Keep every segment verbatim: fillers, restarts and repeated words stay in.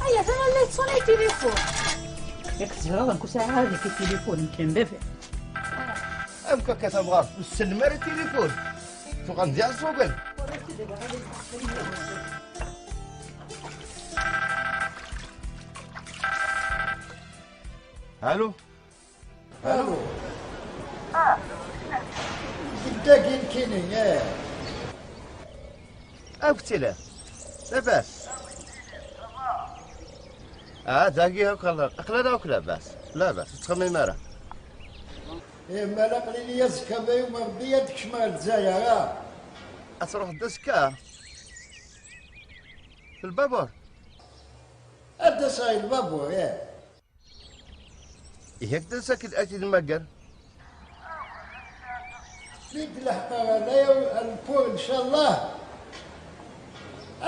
Aya, tama la yettṣuni tilifun. Yak tezhreḍ nekk ur sɛiɣ ara deg tilifun, nekk n baba. Amek akka tabɣart ur tsellem ara tilifun? Tuɣal d iɛeẓẓugen. Alo? Alo? Dagi nekkini, eh. Akk tili. Labas? Ah, dagi akk, aql-aɣ akk labas. Labas, ur ttxemmim ara. Eh, ma la aql-iyi azekka ma yumeṛ Ṛebbi ad kecmeɣ ar Lezzayer, ah. Ad truḥeḍ azekka? F lbabur? Ad d-aseɣ i lbabur, eh. Ihi, ak-d-as ak-, ak-id-nmagger. Mi d-leḥqeɣ ala yaw-, lpur, ncallah.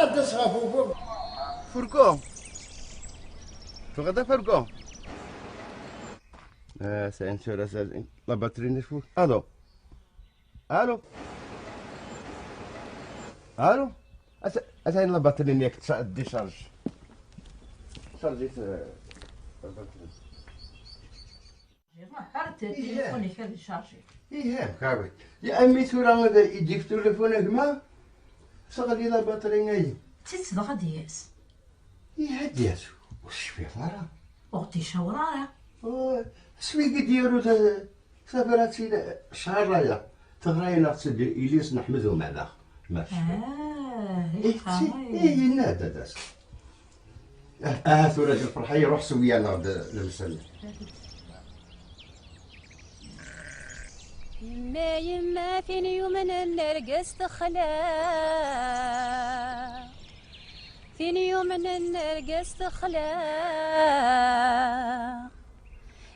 Ad d-aseɣ ɣef ugur. Furgu. Tebɣiḍ afurgu? Ah, sɛin tura, sɛin la batterie-nni tfuk. Alo. Alo. Alo. Ata-, atan la batterie-nni ak-tsa-, décharge. Charge-it, euh, la batterie. Ih, amek a wi? Ya, a mmi, tura ad yif tulifun a gma, seɣli la batterie-ayi. D tidet dɣa ad d-yas? Ih, ad d-yas. Ur tecfiḍ ara. Ur ɣ-d-icawer ara. Ur, s wigi d-yaru ta-, tabrat-ina, cɛerraya. Teɣra-yaneɣ-tt-id Ilyas n Ḥmed Umadaɣ. Ma tecfiḍ. Ah, ih, yenna-d ad d-as. Ah, ah, tura d lferḥ, iruḥ sewwi-yaneɣ-d lemsel. Yemma, yemma, tin yumnen argaz texla. Tin yumnen argaz texla.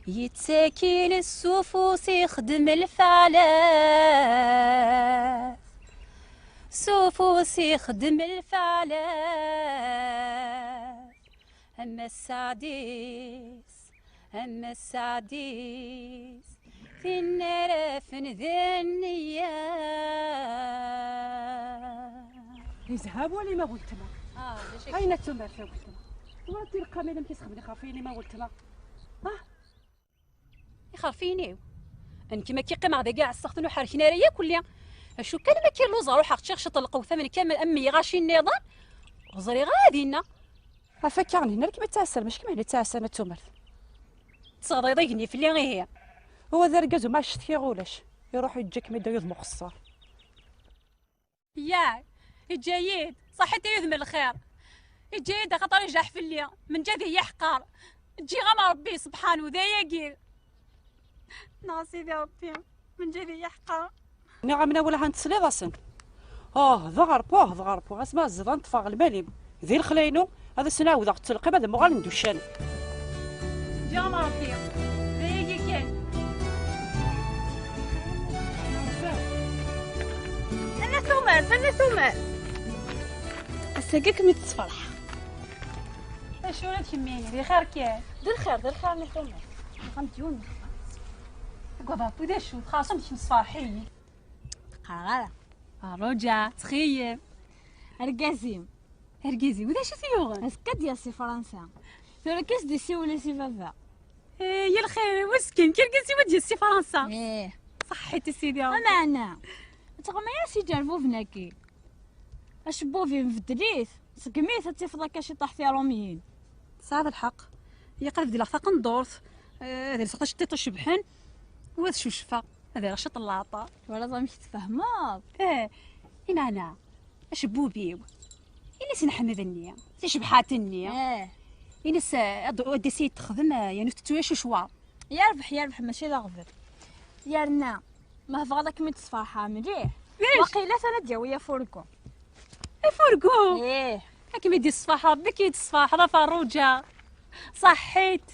Yettakil s ufus ixdem lfeɛlat. S ufus ixdem lfeɛlat. Ama sseɛd-is, ama sseɛd-is, tin ara afen d nniya. Yezha wawal-im a weltma. Ah, d acu akka? Ayen ad tumert a weltma. Twalaḍ tireqqamin amek i sxedmen ixerfiyen-im a weltma? Ah! Ixerfiyen-iw. Nekk ma kkiɣ qqimeɣ dagi ɛessaɣ-ten ur ḥerken ara yakk lli. Acu kan ma kkiɣ luẓeɣ ruḥeɣ ččiɣ ciṭ n lqewt am nekk am, am yiɣaci nniḍen. Ur ẓriɣ ara dinna. Ɣef akka, nehna kem ad tɛassar, mačči kem ad tɛassar ma d tumert. Tesseɣḍeḍ igenni fell-i ihi. Wa d argaz u ma ccetkiɣ ulac. Iruḥ yeǧǧa-kem-id d ayudem uxeṣṣar. Yak, iǧǧa-yi-d, ṣaḥit ay udem n lxir. Iǧǧa-yi-d axaṭer ijaḥ fell-i, menǧad i yi-ḥqer. Ǧǧiɣ-am Ṛebbi, sebḥanu, d ayagi. Neɣ a Sidi Ṛebbi, menǧad i yi-ḥqer. Nniɣ-am nawal ahan tesliḍ-asen. Oh, d aɣerpu, oh, d aɣerpu. Asma ẓẓiḍ ad ṭṭfeɣ lmal-im. Di lexla-inu, ad asen-ɛawdeɣ ttelqim ad mmuɣalen d uccanen. Ǧǧiɣ-am Ṛebbi, d ayagi kan. Ana tumert, ana tumert. Ass-agi ad kem-id-sferḥeɣ. Acu ula d kemmini, di xir kan? D lxir, d lxir, ana tumert. Nexdem-d yiwen n lxir. Deg uḍerṭu d acu? Xerṣum d kemm sferḥ-iyi. Teqqar ara. Ṛuǧa, ttxil-m. Argaz-im. Argaz-iw, d acu i t-yuɣen? Azekka ad d-yas si Fransa. Tura kan i s-d-isiwel i si baba. Eh, ya lxir, wasken, argaz-iw ad d-yas si Fransa. Ih. Ṣaḥḥit a Sidi Ṛebbi. Ameɛna, ad tɣemmeḍ-as iǧerbuben-agi. Acebbub-im beddel-it, ṣeggem-it ad tifeḍ akka ciṭuḥ tiṛumyin. Tesɛiḍ lḥeqq. Ilaq ad beddleɣ taqendurt, eh, ad lseɣ taceṭṭiḍt icebḥen, u ad cucfeɣ. Ad rreɣ ciṭ n leɛṭer. Twalaḍ amek tfehmeḍ? Eh, i meɛna, acebbub-iw. Ini-as i Ḥmed-nni, ticebḥat-nni. Eh. Ini-as, eh, ad, ad as-iyi-d-texdem, eh, yernu tettu acucwaḍ. Yerbeḥ, yerbeḥ, mačči d aɣbel. Yerna, ma tebɣiḍ ad kem-id-sferḥeɣ mliḥ, waqila atan ad d-yawi afurgu. Afurgu? Ih. Ad kem-id-yessefreḥ Ṛebbi, ad k-id-yessefreḥ Ferruǧa. Ṣaḥḥit.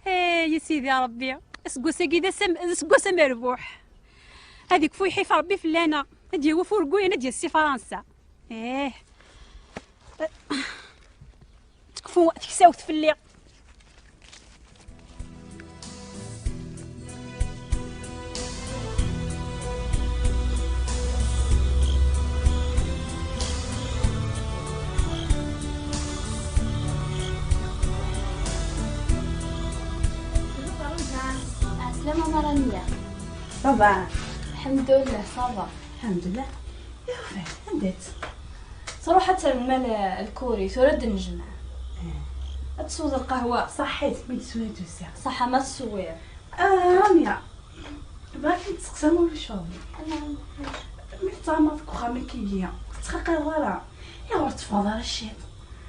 Ay, a Sidi Ṛebbi, aseggas-agi d asam-, d aseggas amerbuḥ. Ad ikfu iḥif Ṛebbi fell-aneɣ. Ad d-yawi afurgu, yerna ad d-yas si Fransa. Ih. Tekfu teksawt fell-i. Rania. Ça va? Alḥemdulillah, ça va. Alḥemdulillah. Iɣef, anda-tt? Tṛuḥ ad termel lkuri, tura ad d-nejmeɛ. Eh. Ad tesweḍ lqahwa? Ṣaḥḥit, mi d-teswiḍ tusa. Ṣaḥḥa ma teswiḍ. Ah, Rania. Bɣiɣ ad k-id-steqsiɣ ma ulac aɣilif. Mi tettɣamaḍ deg uxxam akkagi, ur tettqaqireḍ ara. Ayɣer ur teffɣeḍ ara ciṭ?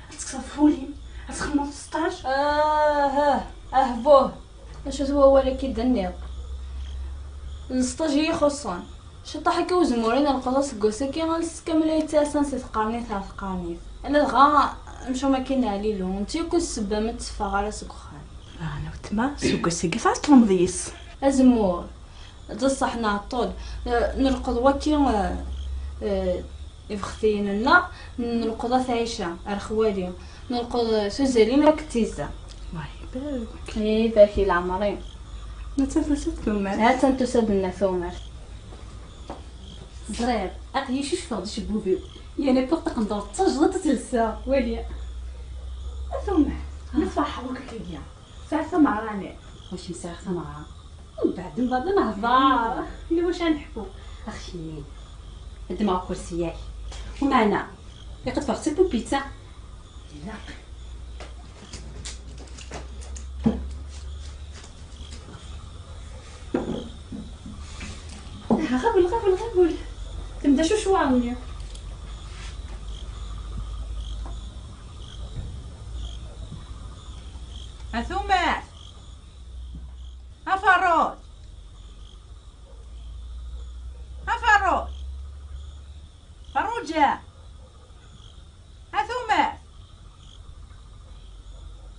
Ad tekkseḍ ɣef wul-im, ad txedmeḍ stage. Ah, ah, ah, buh. Acu-t wawal-agi i d-tenniḍ? D stage i yi-ixuṣṣen. Ciṭṭaḥ akka uzemmur i nleqqeḍ aseggas-agi, ales kamel ay ttasan si tqernit ɣer tqernit. Ladɣa amcum-agi n Ɛlilu, netta yakk d ssebba ma ur d-teffeɣ ara seg uxxam. Ah, weltma, aseggas-agi tesɛiḍ ṭṭlem deg-s. Azemmur, d ṣṣeḥ nɛeṭṭel. Eh, nleqqeḍ waki, eh, eh, ibextiyen-nneɣ, nleqqeḍ at Ɛica ar xwali, nleqqeḍ s uzal-im akked tizza. Allah ibarek. Ibarek i leɛmer-im. Nettat tusa-d tumert. Hattan tusa-d nna tumert. Ẓriɣ, aql-i cucfeɣ-d acebbub-iw. Yerna ṭṭuqṭuq n ddurt d tajdiṭ ad tt-lseɣ. Wali. A tumert, ma tferḥeḍ akk akkagi. Sɛiɣ tameɣra-nni. Wac m sɛiɣ tameɣra? Mbeɛd, mbeɛd ad nehḍer. Yella wacu ad neḥku. Ax-, ad ddmeɣ akersi-yak. Umeɛna, ilaq ad ffɣeɣ d tapupit-a. Ilaq. Aha, ɣabel, ɣabel, ɣabel. Temda cucwaṛ-nni. A tumert! A Ferruǧ! A Ferruǧ! Ferruǧa! A tumert!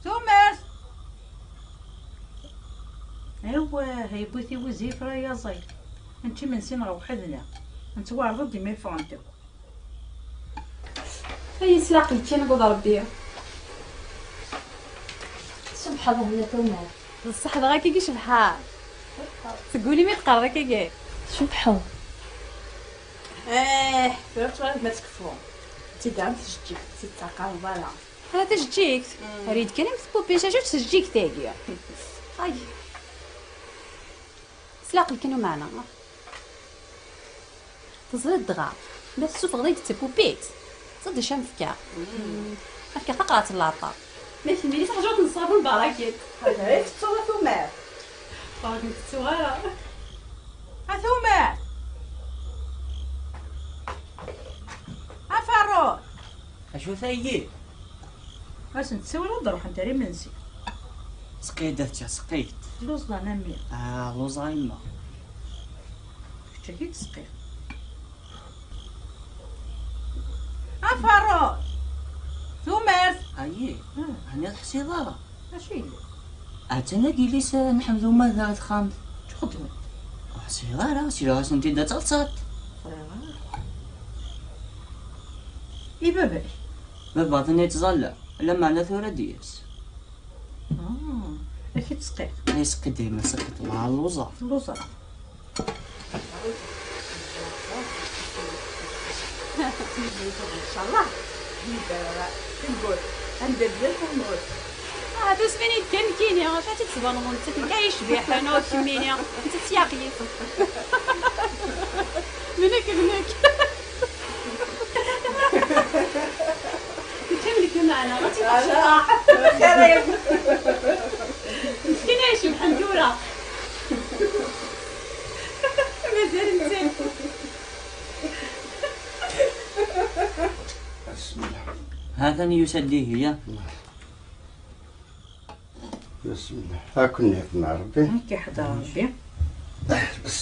Tumert! Awah, yewwi-t i wuzif ara yaẓay. Nečč imensi-nneɣ weḥd-neɣ. Nettwaɛreḍ-d imi ffɣent akk. Ay s leɛqel kan, d Rebbi. Tcebḥeḍ a Nna Tumert. D ṣṣeḥ dɣa akkagi cebḥeɣ. Seg wul-im i d-qqareḍ akkagi. Tcebḥeḍ. Eh, tura tura ma tekfu. Tidam tjeǧǧigt, ur tt-ttaqareḍ ara. Ala tajeǧǧigt. Mm. Err-iyi-d kan am tpupit, acu d tajeǧǧigt-agi? Ay. S leɛqel kan umeɛna. Teẓriḍ dɣa, ma tessufɣeḍ-iyi-d d tapupit, teẓriḍ d acu am fkeɣ? Mm. Am fkeɣ taqerɛet n leɛṭer. Ma kemmini teḥjuḍ n ṣṣabun barakin. Anda ay tettuḍ a Tumert? Ur kem-tettuɣ ara. A Tumert! A Ferruǧ! Acu tayi? Ad sen-tessiwleḍ ad ruḥent ar imensi. Seqqi-d ad ččeɣ, seqqi-d. Luẓan a mmi. Ah, luẓa a yemma. Kečč ad k-id-seqqiɣ. A Ferruǧ! Tumert! Ayi, ah, ɛni ur teḥsiḍ ara? Acu yella? Attan deg yelli-s n Ḥemdu ma da texxamt. Acu xeddmen? Ur ḥsiɣ ara, sliɣ-asen-t-id ad teḍṣaḍ. Ẓriɣ ara. I baba-k? Baba atan yettẓalla, lameɛna tura ad d-yas. Ah, ad k-id-seqqiɣ. Ay seqqi dayma, seqqi, tebɣa luẓa. Luẓa. Incallah. Anda d yal tamurt. Ah, tusmin yeddan nekkini, acu ad tt-id-tbaneḍ netta, nekk ay yecbiḥen, ur kemmini, netta d tyaɣyit. D nekk, d nekk. Nekk am nekk, meɛna, ad tt-id-tecḍaḥ. Ala. Xir-im. Meskin ay icebḥen tura. Mazal netta. Bismillah. Ha-t-an yusa-d ihi, ya. Bismillah. Ad ken-iḥkem Rebbi. Ad k-iḥḍer Rebbi. Bes.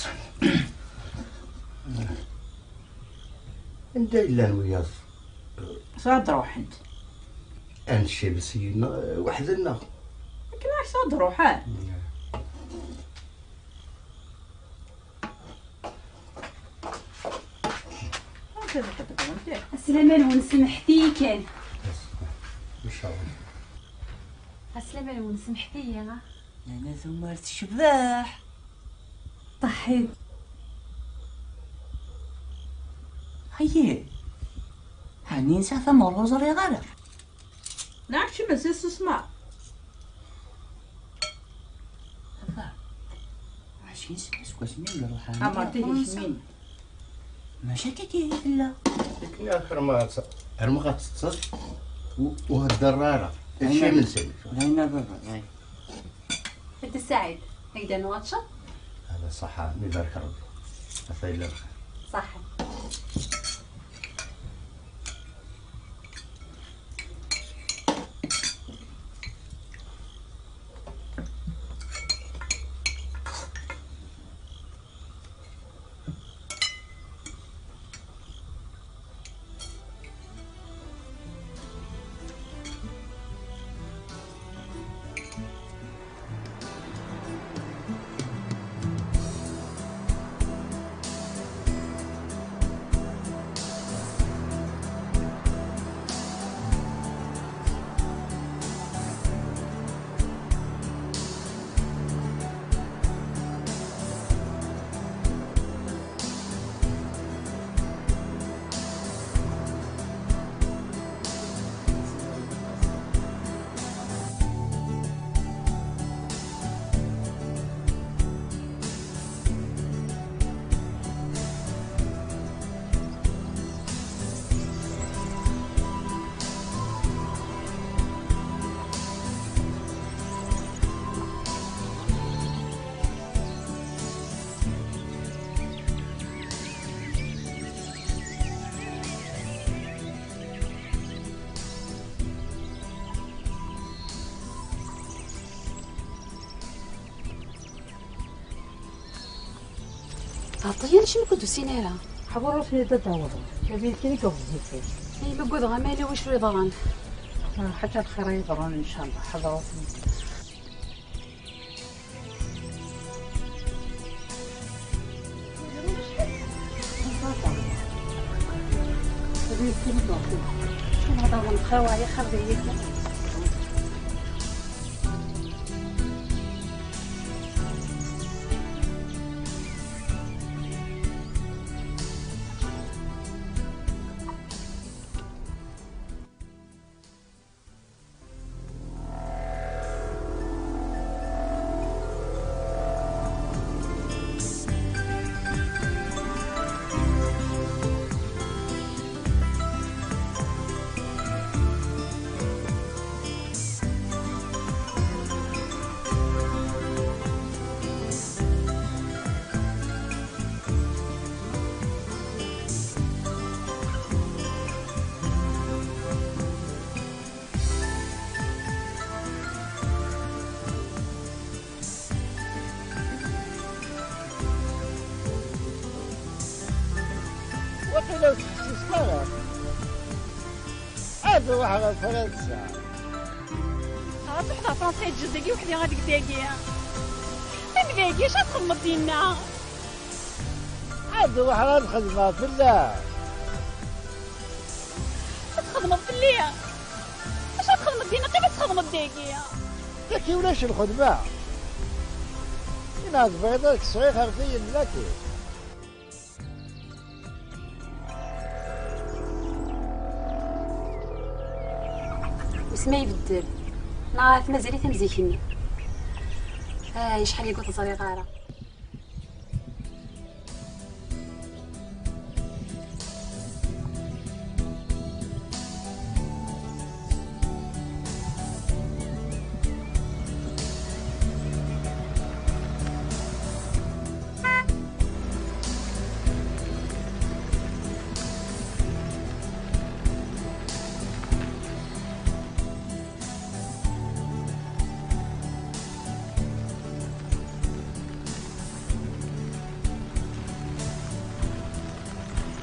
Anda i llan wiyaḍ? Ad d-ruḥent. Ad ncib syin weḥd-nneɣ. Akken ad d-ruḥen. Aslama-nwen, semḥet-iyi kan. Ncallah. Aslama-nwen, semḥet-iyi. Nana Tumert tecbeḥ. Ṭaḥ-it. Ayi, ɛni nesɛa tameɣra ur ẓriɣ ara? Neɣ kečč mazal susmeɣ? Baba, acu Isem-is wasmi i iruḥ ɛemmi? Amerti d isem-im. Maca akka i tella. Akken axir ma ɣ-tt-, ar ma ɣ-teṭṭeḍ u-, ur hedder ara. Ečč imensi. Dayen a baba, dayen. Ed Ssaɛid, ad k-d-rnuɣ ad teččeḍ? Ala ṣaḥa, mi barek Rebbi. Ata yella lxir. Ṣaḥa. Ɛeṭṭiya, acimi ur d-usin ara? Ḥḍur ur ten-id ad d-awḍen. Abrid kan i yewweḍ zik. Ay, ma ugadeɣ ama yella wacu yeḍran. Ah, ḥaǧa lxir ay yeḍran, ncallah. Ḥḍur ur ten-id. Abrid kan i yewweḍ zik. Ḥaḍur ur nxawa, ya xir d yagi. Waqila ur teḥsiseḍ ara. Ad ruḥeɣ ɣer Fransa. Ad ruḥeɣ ɣer Fransa, yeǧǧa-d dagi weḥd-i, ad deg dagi. Am dagi, acu ad txedmeḍ dinna? Ad ruḥeɣ ad xedmeɣ fell-ak. Acu ad txedmeḍ fell-i? Acu ad txedmeḍ dinna? Qqim ad txedmeḍ dagi. Dagi ulac lxedma. Ina tebɣiḍ ad k-sɛiɣ ɣer din laki. Isem-a ibeddel. Neɣ ahat mazal-it am zik-nni. Ay, acḥal yagi ur t-ẓriɣ ara.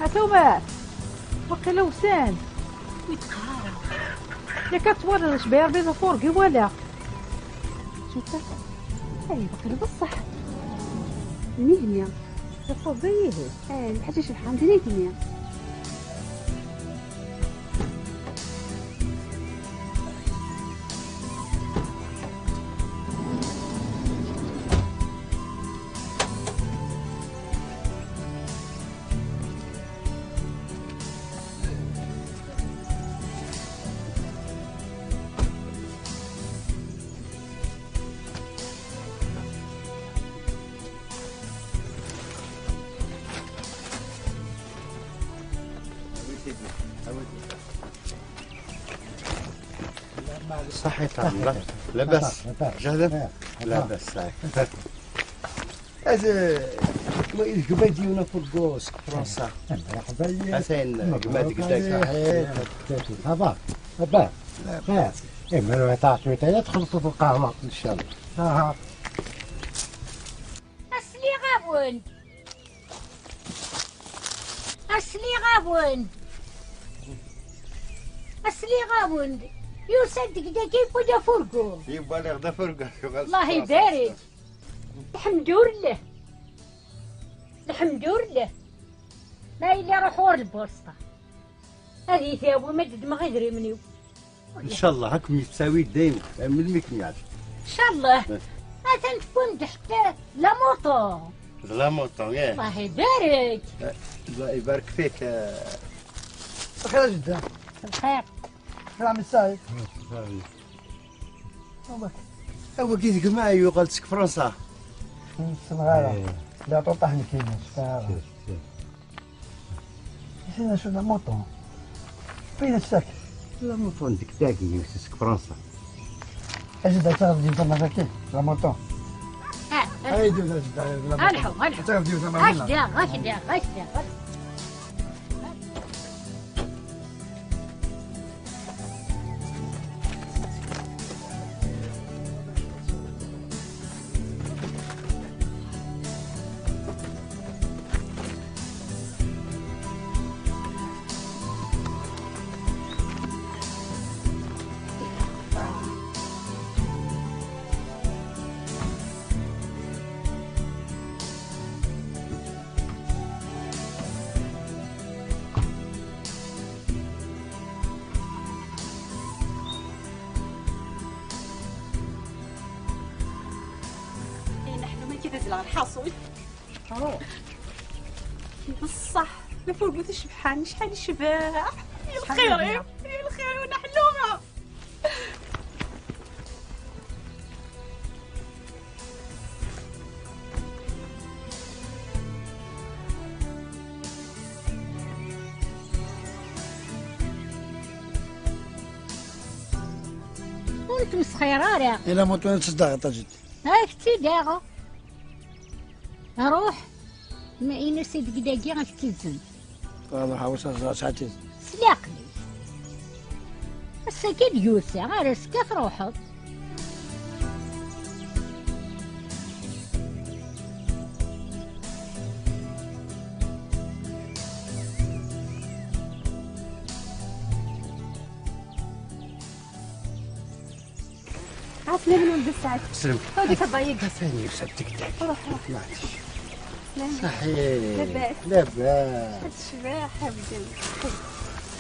A Tumer, waqila usan. Ur yi-d-qqar ara. Yak ad twaliḍ icbiɛ Rebbi d afurgi wala. Cukka. Ay, waqila beṣṣeḥ. Nitni. Tafurgi ihi. Ay, lḥaǧa icebḥen d nitni. صحيت عمرك؟ لاباس؟ لاباس. جهدة؟ آه. لاباس، صحيح. هذا ما يجب يديونا في الكوس، فرنسا. مرحبا. حسين، جمعتك داك. صحيت. صافا. صافا. لا. إيه، ما لو تعطيو تا يدخل في القهوة. إن شاء الله. آه. أصلي غابون. أصلي غابون. أصلي غابون. يوسف دقدقي ودا فرقو. يبا لي غدا فرقة. الله يبارك. الحمد لله. الحمد لله. ما إلا روح ور البوسطة. هذه ثياب ما تدمغ غير منيو. إن شاء الله هاكم يتساوي دايما. من الميك ميعاد. إن شاء الله. إيه. أتن تكون تحت لا موطو. لا موطو، إيه. الله يبارك. إيه، الله يبارك فيك، إيه. الخير يا جدة. الخير. الخير عم يساعد. هو كي تجمع يقال تسك فرنسا. السنغالة. إيه. لا، طول طحن كيما، السنغالة. شوف، شوف. يسينا شو لا موطو. فين السك؟ لا موطو عندك داكي يسك فرنسا. أجد أتغدى ديما كي لا موطو. هاي ديما لا موطو. هلحو، هلحو. أتغدى ديما هكذا، هكذا، هكذا. إيه، نحن ما كده زلان حاصل. بصح، ما فوقو شبحان، شحال شباح. يا الخير، يا الخير، ولا حلومة. ونتمسخير ارا. إلا موتو نتسدى غطا جدي. هاك تي داغو. روح. ما إنس دقداقي غتكزن. والله حوس ساعتين. سلاقني. السكين يوسع، غير اسكت روحك. عسلامة ولد السعد. سلمك. هاوديك الضيق. ثاني وسبتك داك. روح، روح. معليش. سلامة. صحيح. لاباس؟ لاباس. هاد الشباح أبدا.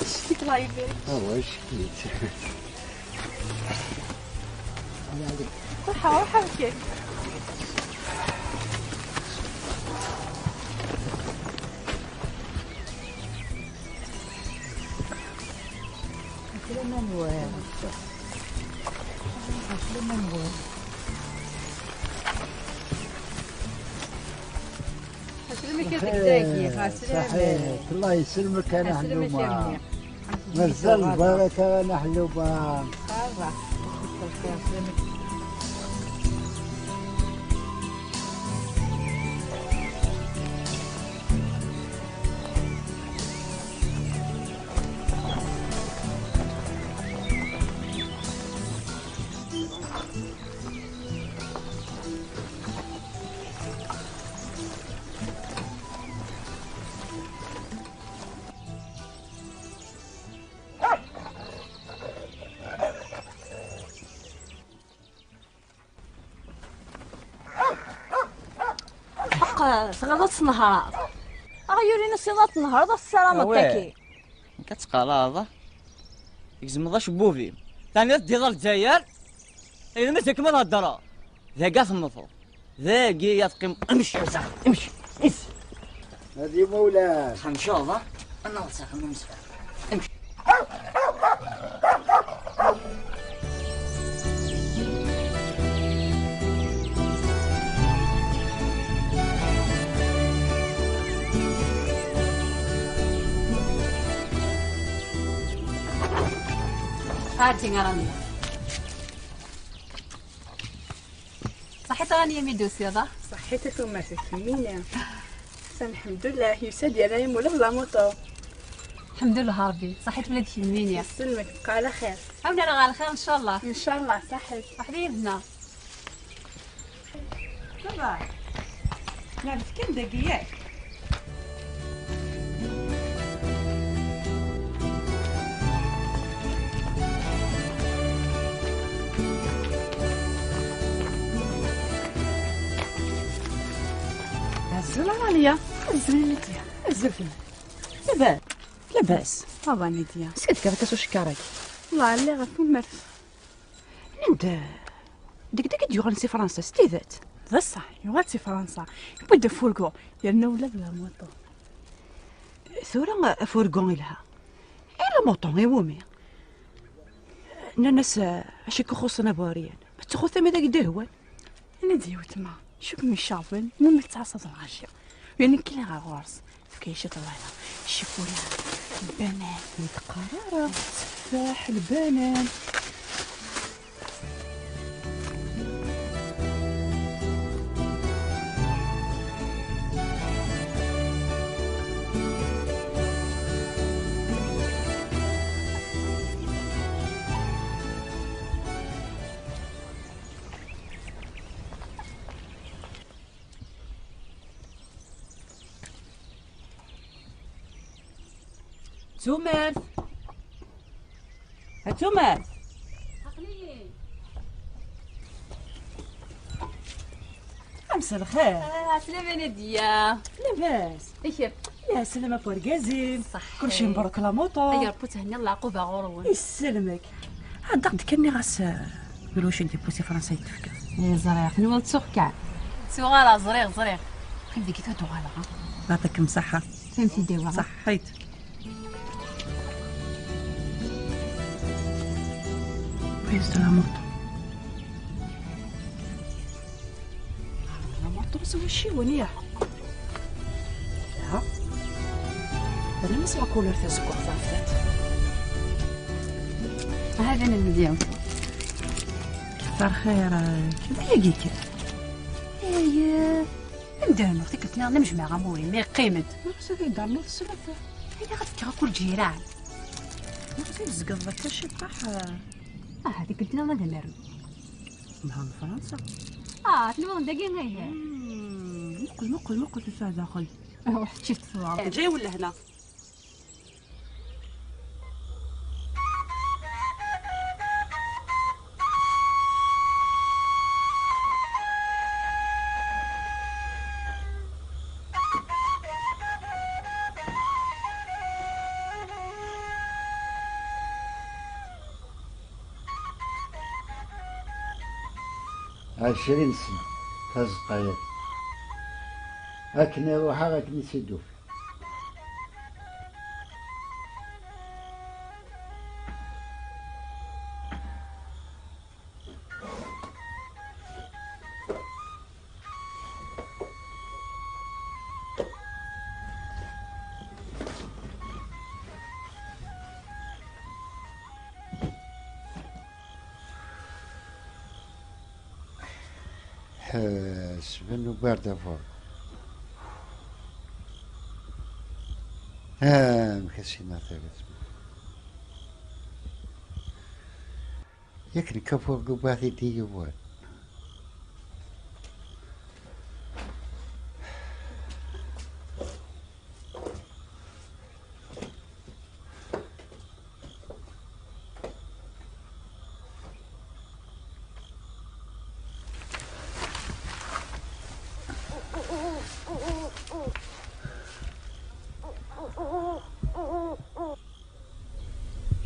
شتيك الله يبارك. الله يشكيك. روح، روح، روح. سلامة نوار. سلامة نوار. سلامة كيف داكي، ها، سلامة. صحيح. الله يسلمك، أنا سلامة حلومة. شيرين. مازال البركة، أنا حلومة. صافا. حق تغلط نهار. أغيوري نسيضات نهار، ضا السلامة أوي. تاكي. كتقرا هذا. يزمض اش بوفي. ثاني تدي ضا الجزائر. إذا ما تكمل هالدرا. ذا قاف المفروض. ذاكي يا تقيم، امشي يا زعما، امشي، امشي. هذه مولاك. ان شاء الله. انا وصلت من المستشفى. امشي. هاتي يا رانيا. Ḥiṭ ɣani mi d-tusiḍ, ah? Ṣaḥit a tumert, kemmini. Sa, lḥemdullah, yusa-d yerra-yi ula d lamuṭu. Lḥemdullah a Ṛebbi, ṣaḥit ula d kemmini. Yesselmek, bqa ɛla xir. Ɛawneɣ ɣer lxir, ncallah. Ncallah, ṣaḥit. Waḥdi yid-neɣ. Baba, neɛref kan dagi, yak? Azul a Rania. Azul a Nadia. Azul fell-ak. Labas? Labas. Ça va Nadia. Skud kra kas ucekkarak? Wallah, lliɣ ɣef umert. Anda? Deg deg i d-yuɣalen si Fransa, s tidet? D ṣṣeḥ, yuɣal si Fransa. Yewwi-d afurgu, yerna ula d lamuṭu. Tura afurgu ilha. I lamuṭu, i wumi? Nnan-as, eh, acu i k-ixuṣṣen a bu Ryan? Ma tettxutam ad ak-d-ihwan. Ini-d i weltma, acu kem-iceɣben, imi ma tettɛassaḍ lɣaci? Ur nekk ila ɣer ɣur-s. Tefka-yi ciṭ lwala, ccikula, lbanan. Ur teqqar ara. Tteffaḥ, lbanan. Tumert! A tumert! Aql-iyi. Amsa lxir. Ah, ɛeslama a Nadia. Labas. I kemm? Lɛeslama ɣef urgaz-im. Ṣaḥḥit. Kulci mbruk lamuṭu. Ay Ṛebbi, thenniḍ leɛquba ɣur-wen. Yesselmek. Ɛeddaɣ-d kan nniɣ-as, eh, drus i d-yewwi si Fransa i d-tefka. Eh, ẓriɣ, tenwiḍ ttuɣ kan. Ttuɣaleɣ, ẓriɣ, ẓriɣ. Qqim dagi, ad uɣaleɣ, ha? Yeɛṭikem ṣṣeḥḥa. Fehmem-t-id. Ṣaḥḥit. Prise de la moto. La moto s wacciwen, yah. Aha. Rnu-as la couleur tazeggaɣt ɣef tiṭ. Hada n lmedya. Kter xir, kemmini kan. Aya. Anda rnuɣ tikkelt-nniḍen am jemɛeɣ amur-im, iqqim-d. Maɣef ad yi-d-ternuḍ s tlata? Aya ad fkeɣ akk lǧiran. Maɣef i tezgeḍ akka ciṭṭaḥ? Ah, tikkelt-nniḍen ad am-rnuɣ. Tmehren Fransa. Ah, tlemdeḍ dagi, aya. Hmm, muqel, muqel, muqel tusa daxel. Ruḥ, ččit tura. Ǧǧi-w lehna. Ɛecrin sna, tazeqqa-yagi. Akken i ruḥeɣ, akken i tt-id-ufiɣ. Ḥesben ugar d afur. Amek as-iniɣ tagut? Yak nekk afurgu bɣiɣ-t-id i yiwen.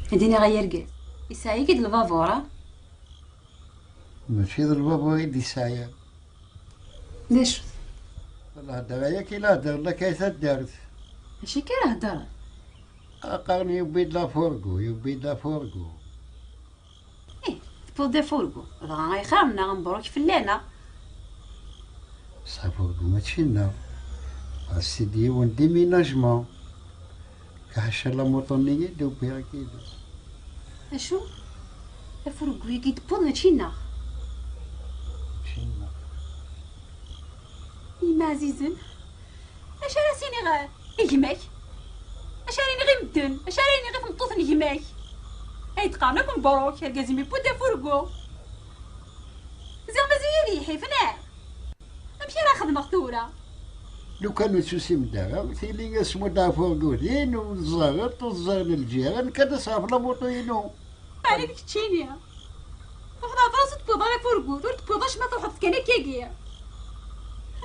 Ad d-iniɣ ay argaz, yesɛa-yi-d lbabur, a? Mačči d lbabur i d-isɛa. D acu? Lhedra-yagi i la heddren akka i taddart. Acu akka ara heddren? Qqaren yewwi-d lafurgu, yewwi-d lafurgu. Ih, tewwiḍ-d afurgu, dɣa ayxer-nneɣ, mebruk fell-aneɣ. Bṣeḥ afurgu mačči nneɣ. Ɣas-t-id yiwen déménagement. Ḥaca lamuṭu-nni i d-uwiɣ yid-s. Acu? Afurgu-agi d-tewwiḍ mačči nneɣ? Mačči nneɣ. Ɛzizen, acu ara s-iniɣ i gma-k? Acu ara iniɣ i medden? Acu ara iniɣ i tmeṭṭut n gma-k? Ay d-qqaren akk mebruk, argaz-im yewwi-d afurgu. Ziɣ mazal ad yeḥif, neɣ? Amek ara xedmeɣ tura? Lukan ur tusim-d ara, tili asmud ɣef urgud-in, ur tẓerreḍ, ur tẓerren lǧiran, kan as ɣef lamuṭu-inu. Ɛni d keččini? Truḥeḍ ɣer ɣur-s, ur d-tewwiḍ ara afurgut, ur d-tewwiḍ acemma, truḥeḍ kan akkagi.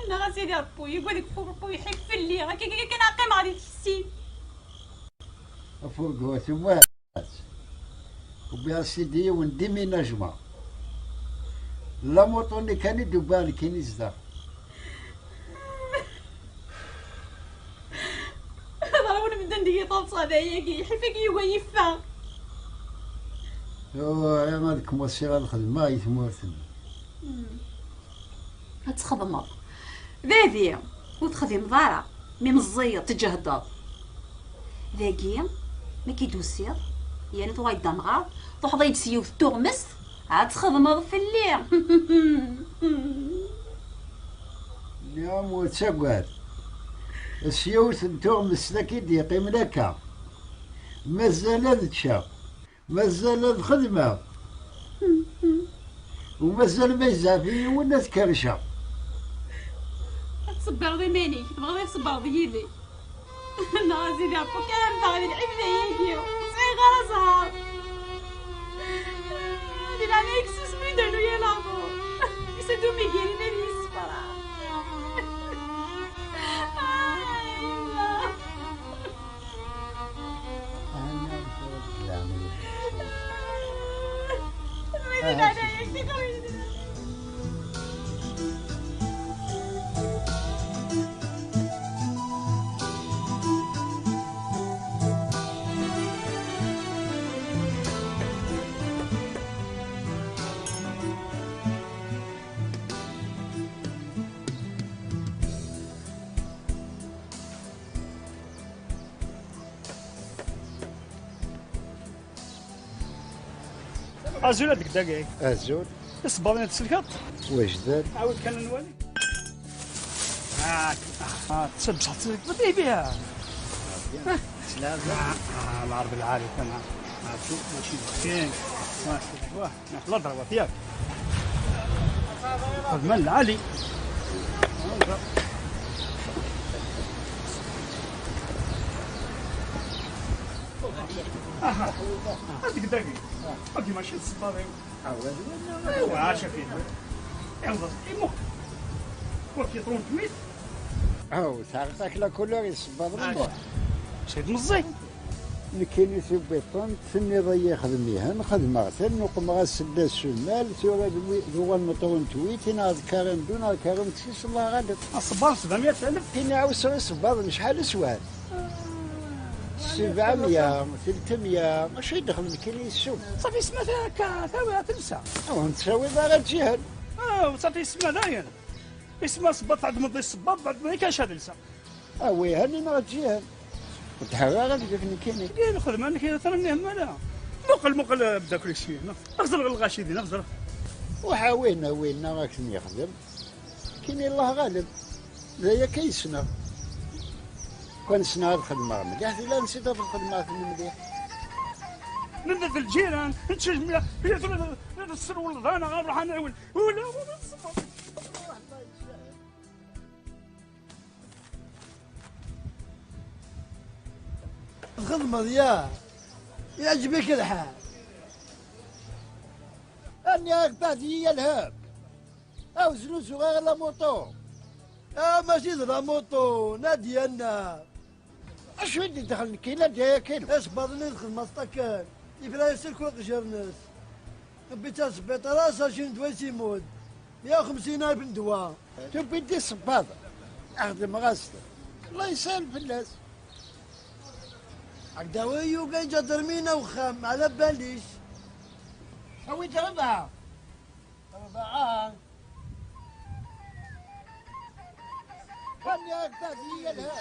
Nniɣ a Sidi Ṛebbi, yewwi deg ufurgu, yeḥif fell-i, akkagi kan ad qqimeɣ di tkessin. Afurgu tumar. Wwiɣ-as-t-id i yiwen déménagement. Lamuṭu-nni kan i d-wwiɣ nekkini zdaxel. Ḍerwen medden deg-i taḍsa d ayagi, ḥif-agi yugi ad yi-iffeɣ. Tura ad kem-wasiɣ ad xedmeɣ i tmurt-nni. Ad txedmeḍ. Dadi, ur texdimeḍ ara. Mi meẓẓiyeḍ, tǧehdeḍ. Dagi, mi k-id-tusiḍ, yerna tuɣaleḍ d amɣar, truḥeḍ-iyi-d s yiwet n tuɣmest, ad txedmeḍ fell-i. Nniɣ-am ur ttagad. S yiwet n tuɣmest ad k-id-yeqqimen akka. Mazal ad ččeɣ. Mazal ad xedmeɣ. U mazal ma yezɛef yiwen ad kerrceɣ. Ad tṣebbreḍ iman-ik, tebɣiḍ ad tṣebbreḍ yid-i. Neɣ a Sidi Ṛebbi, kan ad neffeɣ di lɛibda-agi, ur sɛiɣ ara ẓẓher. Di leɛnaya-k, susem-iyi-d rnu-yi lehdur. Yusa-d umigir-im ad iyi-yessefreḥ. Ay, yemma. Azul a deg dagi. Azul. Isebbaḍen i tselkeḍ? Wejden. Ɛawed kan ad nwali. Ah, ah, tabṣaḥt tselkeḍ i biha. Slam. Ah, ah, lɛerb lɛali kan. Ah, شوف ماشي بخير. ماشي. واه، ناكل الضربة ياك. خدمة العالي. اها. هذيك دقيقة. هذه ماشي الصبارين. ايوا، اش فيه؟ يلا، يمك. وكي طونت ويت. هاو، تعرف تاك لا كولور يصبر. سيد مزي. Nekkini tewwiḍ-tent, tenniḍ-iyi xdem-ihen, xedmeɣ-ten, uqmeɣ-as ssella s umal, tura d wi-, d uɣal meṭru n twitin, neɣ d quarante-deux, neɣ quarante-six, Allah ɣaleb. Aṣebbar sebɛemya alef? Nekkini ɛusseɣ isebbaḍen, acḥal swan? Sebɛemya, tletmya, acu i d-xedmen nekkini yessum? Safi, isma ta-, ka-, tawi ad telsa. Aw, ur nettawiḍ ara ǧihen. Aw, safi, isma dayen. Isma sebbaḍ, tɛedmeḍ di sebbaḍ, tɛedmeḍ i kac ad lsa. Awi, hani neɣ ǧihen. Ur d-ḥerreɣ ara deg-k nekkini. Deg lxedma-nnek i tṛennihim ala. Muqel, muqel, eh, bedda kul syin. Xẓer lɣaci din, xẓer. Uḥawi, nawi, neɣ ad k-ten-yexdem. Kini Allah ɣaleb. D aya kan yessneɣ. Kan ssneɣ ad xedmeɣ mliḥ, tila nsiɣ ad xedmeɣ-ten mliḥ. Nella d lǧiran, nettejmiɛ, la tessrewleḍ-aneɣ, nruḥ ad nɛiwen. Ula, ula, ula. Txedmeḍ ya, yeɛǧeb-ik lḥal. Ani ak-, بعد-iyi yelha. Aw, znuzuɣ-aɣ lamuṭu. Ah, mačči d lamuṭu, Nadia-nneɣ. Acu i d-idexlen kina deg-akin? Isebbaḍen i txedmeḍ akken. Yefra-yas akk iqejjar-nnes. Tewwi-tt ar sbiṭar, asaci n ddwa i s-imudd. Meyya u xemsin alef n ddwa. Tewwi-d isebbaḍen. Xedmeɣ-as-t. Allah yesɛel fell-as. Ɛegdawi yuga iǧadermin a uxxam, ɛla balic. Awi-d rebɛa. Rebɛa. Kan ya tagi yelha.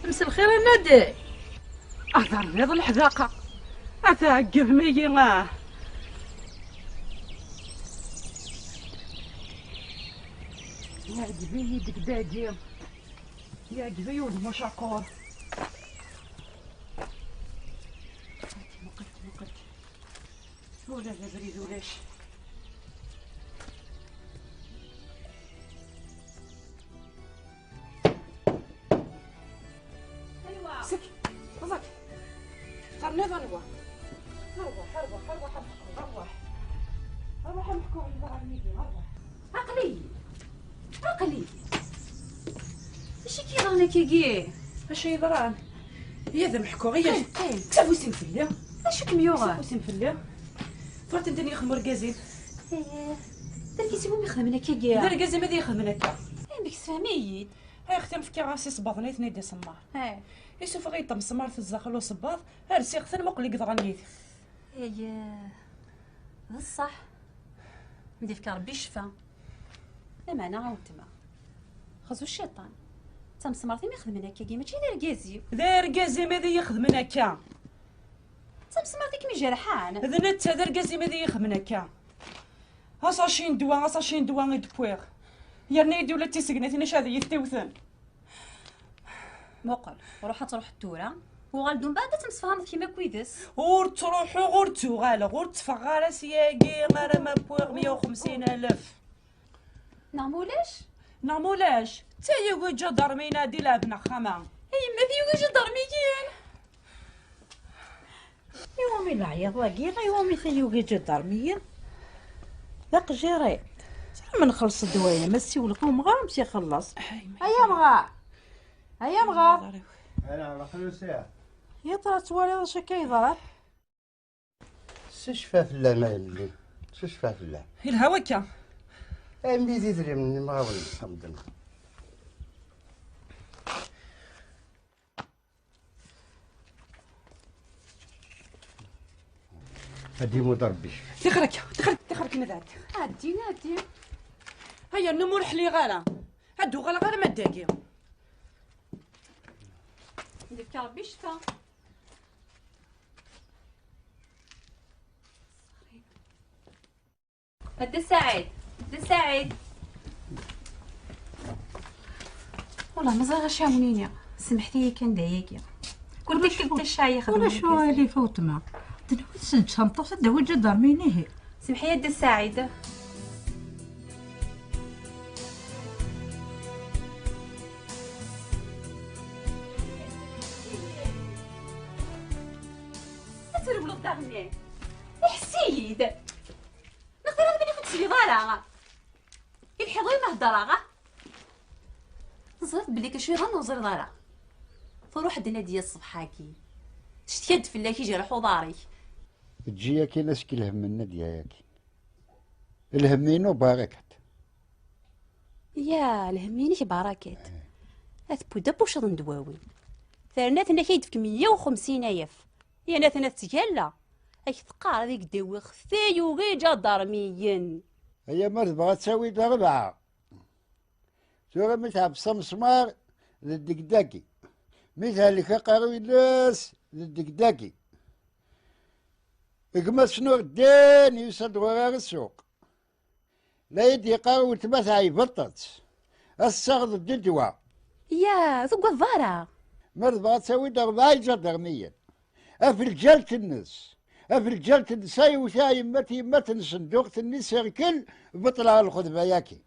Mselxir a Nadi. Aḍar-nniḍ leḥdaqa. A tɛeggeb-iyi, ah. Yeɛjeb-iyi deg dagi. Yeɛjeb-iyi udem acaqur. Muqel, muqel. Ula d abrid ulac. Sek, ẓek. Terniḍ anwa? Arwaḥ, arwaḥ, arwaḥ, arwaḥ. Arwaḥ, arwaḥ, arwaḥ, arwaḥ, arwaḥ. Aql-iyi. Aql-iyi. Acu i k-yeḍran akkagi? Acu yeḍran? Iya ad am-ḥkuɣ, iya. Qqim, kkes afus-im fell-i. Acu i kem-yuɣen? Kkes afus-im fell-i. Tura anda i yexdem urgaz-im? Ih. D argaz-im i yexdmen akkagi? D argaz-im i yexdmen akka. Amek tefhem-iyi-d? Ay, xti-m fkiɣ-as isebbaḍen i ten-id-isemmaṛ. Ih. Isuffeɣ-iyi-d tamesmaṛt zdaxel usebbaḍ, rsiɣ-ten, muqel i yeḍran yid-i. Ay, d ṣṣeḥ. M d-ifka Ṛebbi ccfa. Lameɛna a weltma, xzu cciṭan. D tamesmaṛt i m-ixedmen akkagi, mačči d argaz-iw. D argaz-im ad iyi-ixedmen akka. D tamesmaṛt i kem-ijerḥen. D netta d argaz-im ad iyi-ixedmen akka. Asaci n ddwa, asaci n ddwa i d-wwiɣ. Yerna-yi-d ula d tisegnatin acu ad iyi-t-iwten. Muqel, ruḥ ad truḥeḍ tura, uɣal-d umbeɛd ad temsefhameḍ kemm akk yid-s. Ur ttruḥuɣ, ur ttuɣaleɣ, ur tteffɣeɣ ara syagi arma wwiɣ meyya u xemsin alef. Neɣ mulac? Neɣ mulac? D tayugi iǧadarmiyen ad d-ilɛeben axxam-a. A yemma, tayugi iǧadarmiyen! Iwumi leɛyaḍ-agi? Iwumi tayugi iǧadarmiyen? D aqjir-iḍ. Tura ma nxelleṣ ddwa-ya, ma ssiwleɣ i umɣar, amek ixelleṣ? Ay amɣar! Ay amɣar! Ala, aql-i usiɣ. Yeḍra, twaliḍ acu akka yeḍran? S ccfa fell-am a yelli, s ccfa fell-am. Yelha wakka. A mmi d idrimen n imɣawen xemden. Ad d-imudd Rebbi. Tixer akka, tixer, tixer akken ad ɛeddi. Ɛeddi, ɛeddi. Aya, nnu ur ḥliɣ ara. Ad d-uɣaleɣ arma d dagi. Yefka Rebbi ccfa. A Dda Saɛid, Dda Saɛid. Wala ma ẓriɣ acu ara wen-iniɣ. Semḥet-iyi kan d ayagi. Kul tikkelt d ccɛaya xedmen. Ulac aɣilif a weltma. D nutni i d-teǧǧ tameṭṭut ad d-tawi lǧadarmiyen ihi. Semḥ-iyi a Dda Saɛid. Ad trewleḍ daɣen-nni. Iḥess-iyi-d. Neɣ tara d win i ur tesliḍ ara? I lḥiḍ-iw ma heddreɣ, ah? Teẓriḍ belli kacu yeḍran ur teẓriḍ ara. Truḥ-d Nadya ṣṣbeḥ-agi. Tectka-d fell-ak, ijreḥ uḍar-ik. Eǧǧ-iyi akkin ass-k lhemm n Nadya-yagi. Lhemm-inu barakat. Ya, lhemm-inek barakat. Eh. Ad tewwiḍ abucaḍ n ddwawi. Terna tenna-k ad k-d-tefk meyya u xemsin alef. Yerna tenna tettgalla. Ak teqqar ad ak-d-awiɣ tayuga iǧadarmiyen. Aya ma tebɣa ad tawi-d rebɛa. Tura mi tɛebbes amesmar d ddegdagi. Mi thelek aqerruy-ines d ddegdagi. Gma-s Nurdin yusa-d ɣur-i ar ssuq. La yi-d-yeqqar weltma tɛeybeḍ-tt. Ad tessaɣeḍ ddedwa. Ya, ur tugadeḍ ara. Ma tebɣa ad tawi-d rebɛa iǧadarmiyen. Af lǧalt-nnes. Af lǧalt-nnes ay wtiɣ yemma-t, yemma-t n ṣenduqt-nni sirkel, beṭleɣ lxedma-yaki.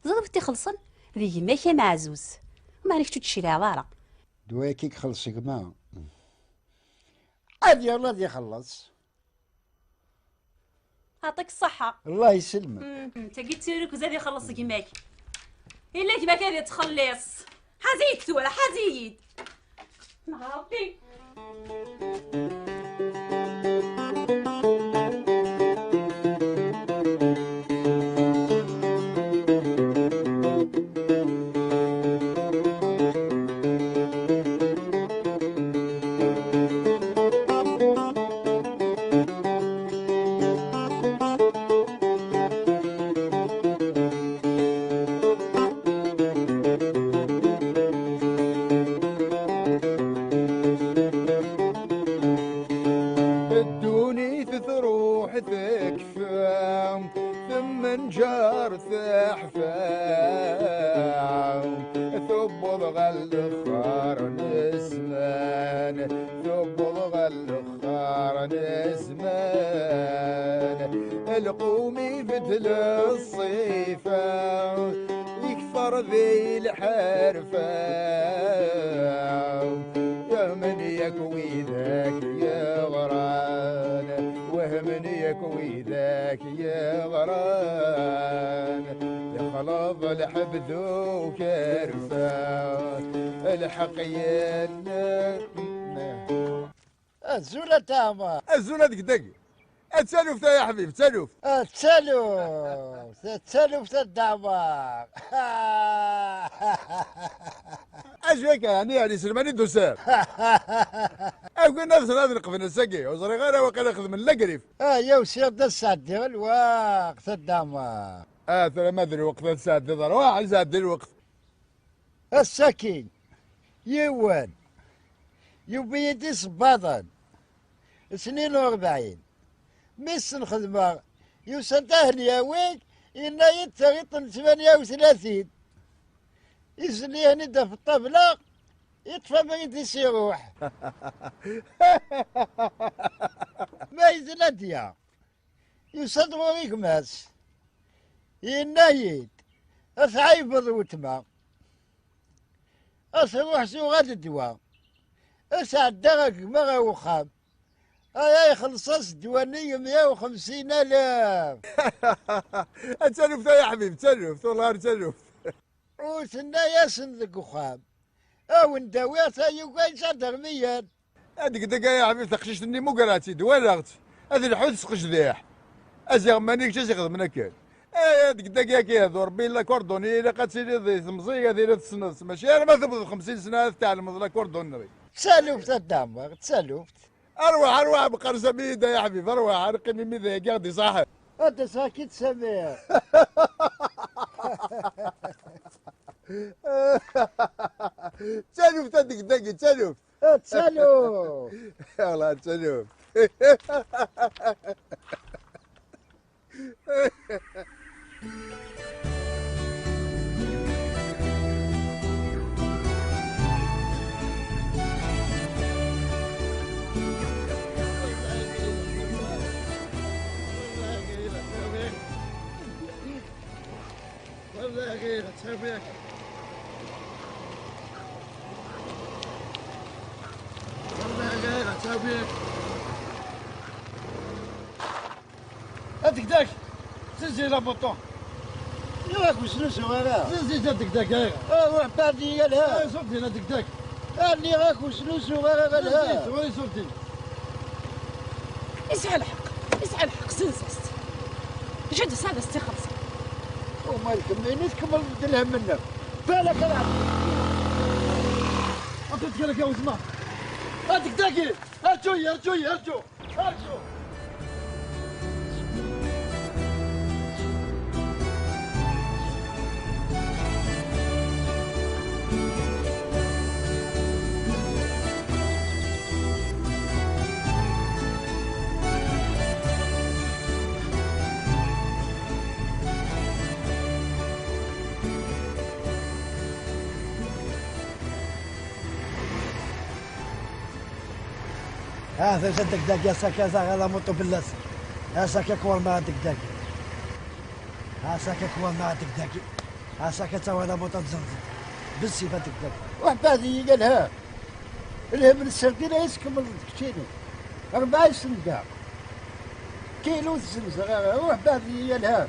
Ẓriɣ wi t-ixellṣen d gma-k ameɛzuz. Meɛna kečč ur d-tecliɛeḍ ara. D wayaki i ixelleṣ gma. Ad yernu ad ixelleṣ. Ɛṭik ṣṣeḥḥa. Allah yesselmek. Mm, tagi d tirrugza ad ixelleṣ gma-k. Illa gma-k ad ittxelliṣ. Ḥaz-iyi-d tura, ḥaz-iyi-d. Neɣ Ṛebbi. Lexxer n zzman, tewweḍ ɣer lexxer n zzman, lqum ibeddel ṣṣifa, yekfer di lḥerfa. Wehmen yakk widak yeɣran, wehmen yakk widak yeɣran, yexleḍ lḥeb d ukerfa, lḥeqq yenna. Azul a Tama. Azul a deg dagi. A d taluft ay aḥbib, d taluft. A d taluft, a d taluft a Dda Ɛmer. Acu akka, ɛni, ɛni selman i d-tusiḍ? Agin ad ẓren ad neqben ass-agi, ur ẓriɣ ara waqila xedmen lagrif. Ah, ya usiɣ-d ad sɛeddiɣ lweqt a Dda Ɛmer. Ah, tura ma d lweqt ad sɛeddiḍ, rwaḥ ad sɛeddi lweqt. Ass-agi, yiwen yewwi-yi-d isebbaḍen, snin u rebɛin. Mi sen-xedmeɣ, yusa-d ad ten-yawi, yenna-yi-d taɣiṭ n tmanya u tlatin. Izen-ihen-id ɣef ṭṭabla, yeṭṭef abrid-is iruḥ. Ma yezla-d ya. Yusa-d ɣur-i gma-s, yenna-yi-d: "Ad tɛeybeḍ weltma, ad truḥ tuɣal ddwa." Ad sɛeddaɣ a gma ɣer uxxam, aya ixelleṣ-as ddwa-nni mya u xemsin alaf. Ad taluft ay aḥbib, d taluft, wellah ar taluft. U tenna-yasen deg uxxam: "A wen-d-awiɣ tayuga iǧadermiyen." Adegdeg ay aḥbib, taqcict-nni mugreɣ-tt-id, walaɣ-tt. Ad lḥu tesqejdiḥ. Aziɣ mani kečč as ixedmen akken. Ay adegdeg-agi, d Rebbi yella kordoni, ilaq ad tiliḍ di temẓi, ad tiliḍ tessneḍ-tt. Mačči arma tewweḍ xemsin sna ad tɛelmeḍ la kordonnerie. D taluft a Dda Ɛmer, d taluft. Arwaḥ, arwaḥ, meqqar Sami-yi-d ay aḥbib, arwaḥ, ad neqqim imi d ayagi ɣ-d-iṣaḥen. Ad d-aseɣ-ak-id Sami. D taluft a degdeg, d taluft. Ttalu! Yalla, ttalu! والله غير تسويك. والله غير تسويك. هذيك داك. زيزي لا بوطون. ياك وشنو سوالها؟ زيزي جاتك داك، ايه. اه، روح بعدي يا لها. ايه، صوتي هذيك داك. اللي راك وشنو سوغر هذا الهاء؟ وين صورتي؟ يسعى الحق، يسعى الحق، سنسست. جد سادة استخلص. ومالك منين تكمل الهم منك؟ بالك انا. عطيتك لك يا وزمان. هاتك داكي. ارجوي، ارجوي، ارجو. ارجو. ها، فاش عندك داك يا ساكا زاغا لا موطو بلاص. ها ساكا كوار ما عندك داك. ها ساكا كوار ما عندك داك. ها ساكا تا ولا موطو تزنزن. بالسيف عندك داك. وحبادي قالها. الهم السردين يسكم الكتيني. أربعة سنة. كيلو الزنزة. وحبادي قالها.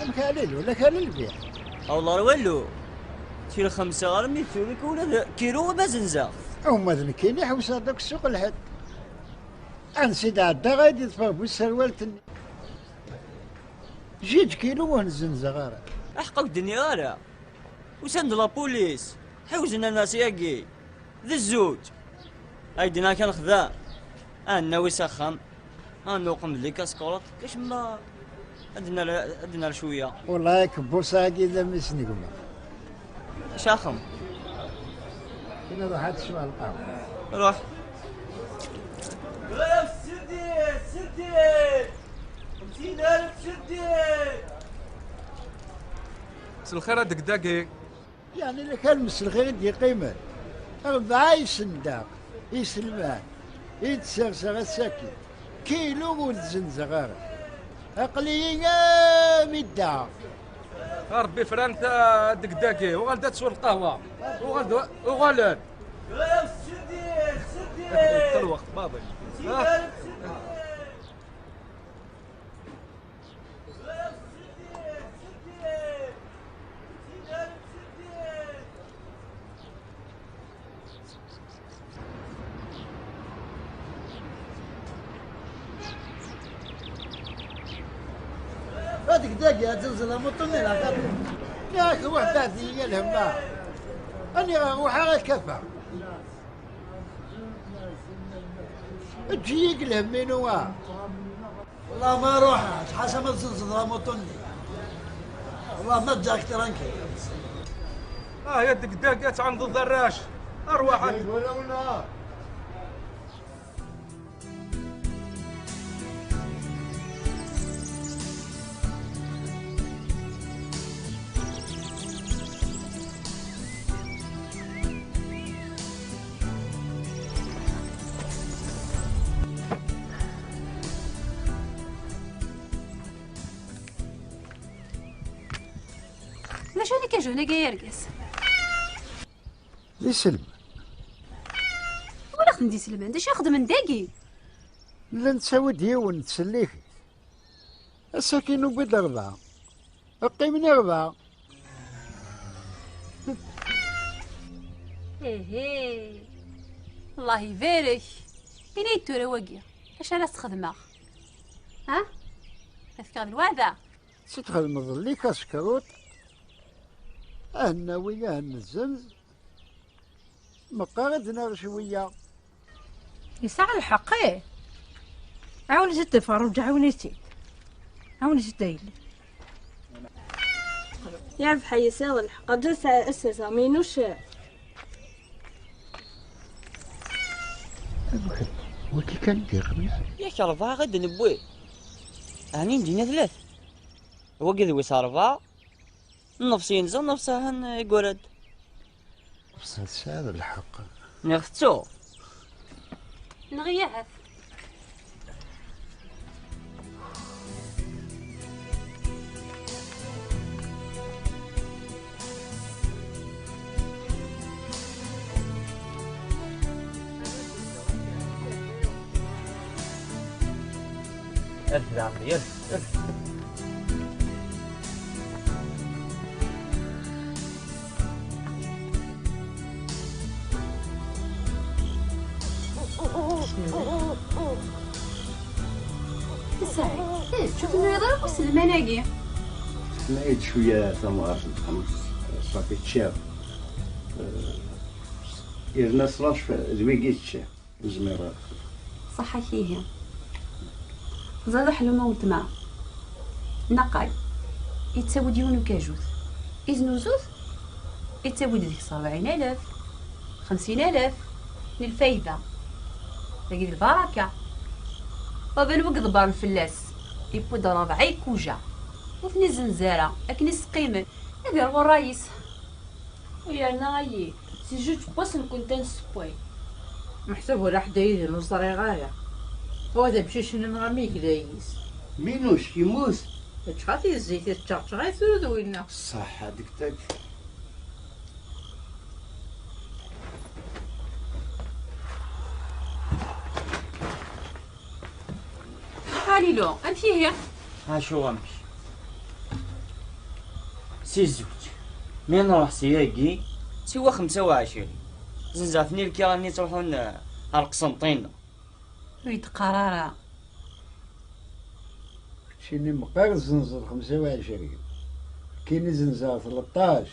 Amek a Lil, wala kra n lbiɛ? Awḍer wallu. Si lxemsa armi d tura ula d kilu ma zenzeɣ. Uma d nekkini ḥewseɣ-d akk ssuq lḥedd. Ansi d-ɛeddaɣ ay d-iṭṭef bu tserwalt-nni. Jiǧ kilu ur zenzeɣ ara. Aḥeqq ur k-d-nniɣ ara. Usan-d la police, ḥewzen anas-agi. D zzuǧ. Ay d-nniɣ kan xdam. Ad nawi s axxam. Ad nuqem d likaskuluṭ. Kacemma ad nar, ad nar cwiya. Wellah akebbuṣ-agi d amis n gma. Caxem. Kina ruḥ ad teswa lqahwa. Ruḥ. S lxir a deg dagi. Yeɛni la kan mselxir i d-yeqqimen. Rebɛa isendaɣ, iselman, i d-serseɣ ass-agi. Kilu ur d-zenzeɣ ara. Aql-iyi am iddeɣ. A Rebbi fran ta deg dagi, uɣal-d ad tesweḍ lqahwa. Uɣal-d, uɣalen. Lweqt maḍi. Ad deg-dagi ad tenzel amuṭu-nni neɣ xaṭi? Yak ruḥ beɛd-iyi a lhemma. Aniɣ ruḥeɣ ad kafa. Eǧǧ-iyi deg lhemm-inu, ah. Wallah ma ruḥeɣ, ḥaca ma tzenzeḍ amuṭu-nni. Wallah ma ǧǧeɣ-k tranquille. Ah, ya deg-dagi ad tɛandeḍ arrac. Arwaḥ. D acu i k-iǧǧan-agi ay argaz? D iselman. Walaɣ-ten d iselman, d acu i xedmen dagi? Nella nettawi-d yiwen, nettsellik-it. Ass-agi nuwi-d rebɛa. Qqimen i rebɛa. Ihi, Allah ibarek. Ini-yi-d tura wagi, acu ara s-xedmeɣ? Ha? Ad fkeɣ d lweɛda? Si txedmeḍ lli kaskruṭ, ah nawi, ah nzenz, meqqar ad d-naɣ cwiya. Yesɛa lḥeqq, ih. Ɛawnet-t-id ɣef ṛṛuǧ, ɛawnet-t-id. Ɛawnet-t-id a yelli. Yerbeḥ a yesɛiḍ lḥeqq, ǧǧet ass-a, ass-a, minnuc. Wagi kan d-iɣmi. Yak rebɛa i d-newwi. Ɛni n dinna tlat? Wagi d wis rebɛa. Nnefs yenza, nnefs ahan iggra-d. Tesɛiḍ lḥeqq. Niɣ tettuɣ. Neɣ ahat. Af daɣen, af, af. Saɛid, ečč ur tnuyiḍ ara akk iselman-agi. Tenna-yi-d cwiya tamɣart n txemt, ṣafi ččiɣ. Eh, yerna slac d wigi ččiɣ. Ur zmireɣ ara. Ṣaḥḥa-k ihi. Teẓriḍ aḥellum n weltma Naqay, yettawi-d yiwen ukajut, iznuzut, yettawi-d deg-s rebɛin alaf, xemsin alaf n lfayda. Dagi d lbaraka. Ɣaben wid iḍebbren fell-as, yewwi-d rebɛa ikuja. Ur ten-izenz ara, akken i s-qqimen, ad iṛwu ṛṛay-is. U yerna ayi, si juǧ n wass nekkenti ad nessewway. Meḥsub ula ḥedd yid-i ur ẓriɣ ara. Wa d amcic-nneɣ am yegla-is. Minuc yemmut. Eččeɣ-at i zzit, eččeɣ, eččeɣ-at tura d winna. Ṣṣeḥḥa deg tak. Xalilu, amek ihi? Acu amek? Si zzewǧ, mi nruḥ si yagi, siwa xemsa u ɛecrin. Zenzeɣ-ten i lkiɣ-nni ttruḥun, eh, ar Qsenṭina. Ur yi-d-qqar ara. Keččini meqqar tzenzeḍ xemsa u ɛecrin. Kini zenzeɣ tleṭṭac.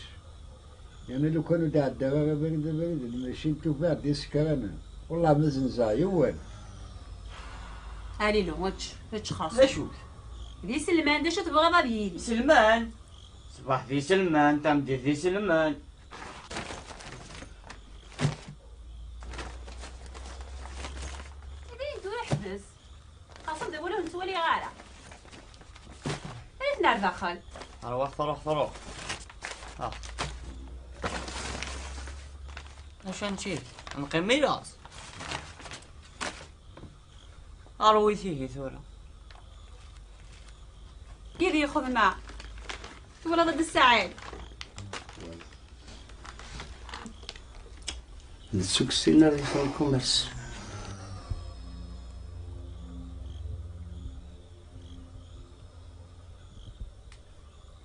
Yerna lukan ur d-ɛeddaɣ ara abrid, abrid, lmacint tufa-d isekranen. Wellah ma zenzeɣ yiwen. Alilu, ečč, ečč xas. D acu-t? D iselman, d acu tebɣiḍ ad yili? Iselman? Ṣṣbeḥ d iselman, tameddit d iselman. Dayen tura ḥbes. Qasem d awal ur nettwali ara. Ayen ar daxel. Arwaḥ truḥ truḥ. Ah. Acu ad nečči? Ad neqqim i laẓ? Arwit ihi tura. Yid-i xedmeɣ. Twalaḍ a Dda Ssaɛid? D suksin ara yeffɣen kumers.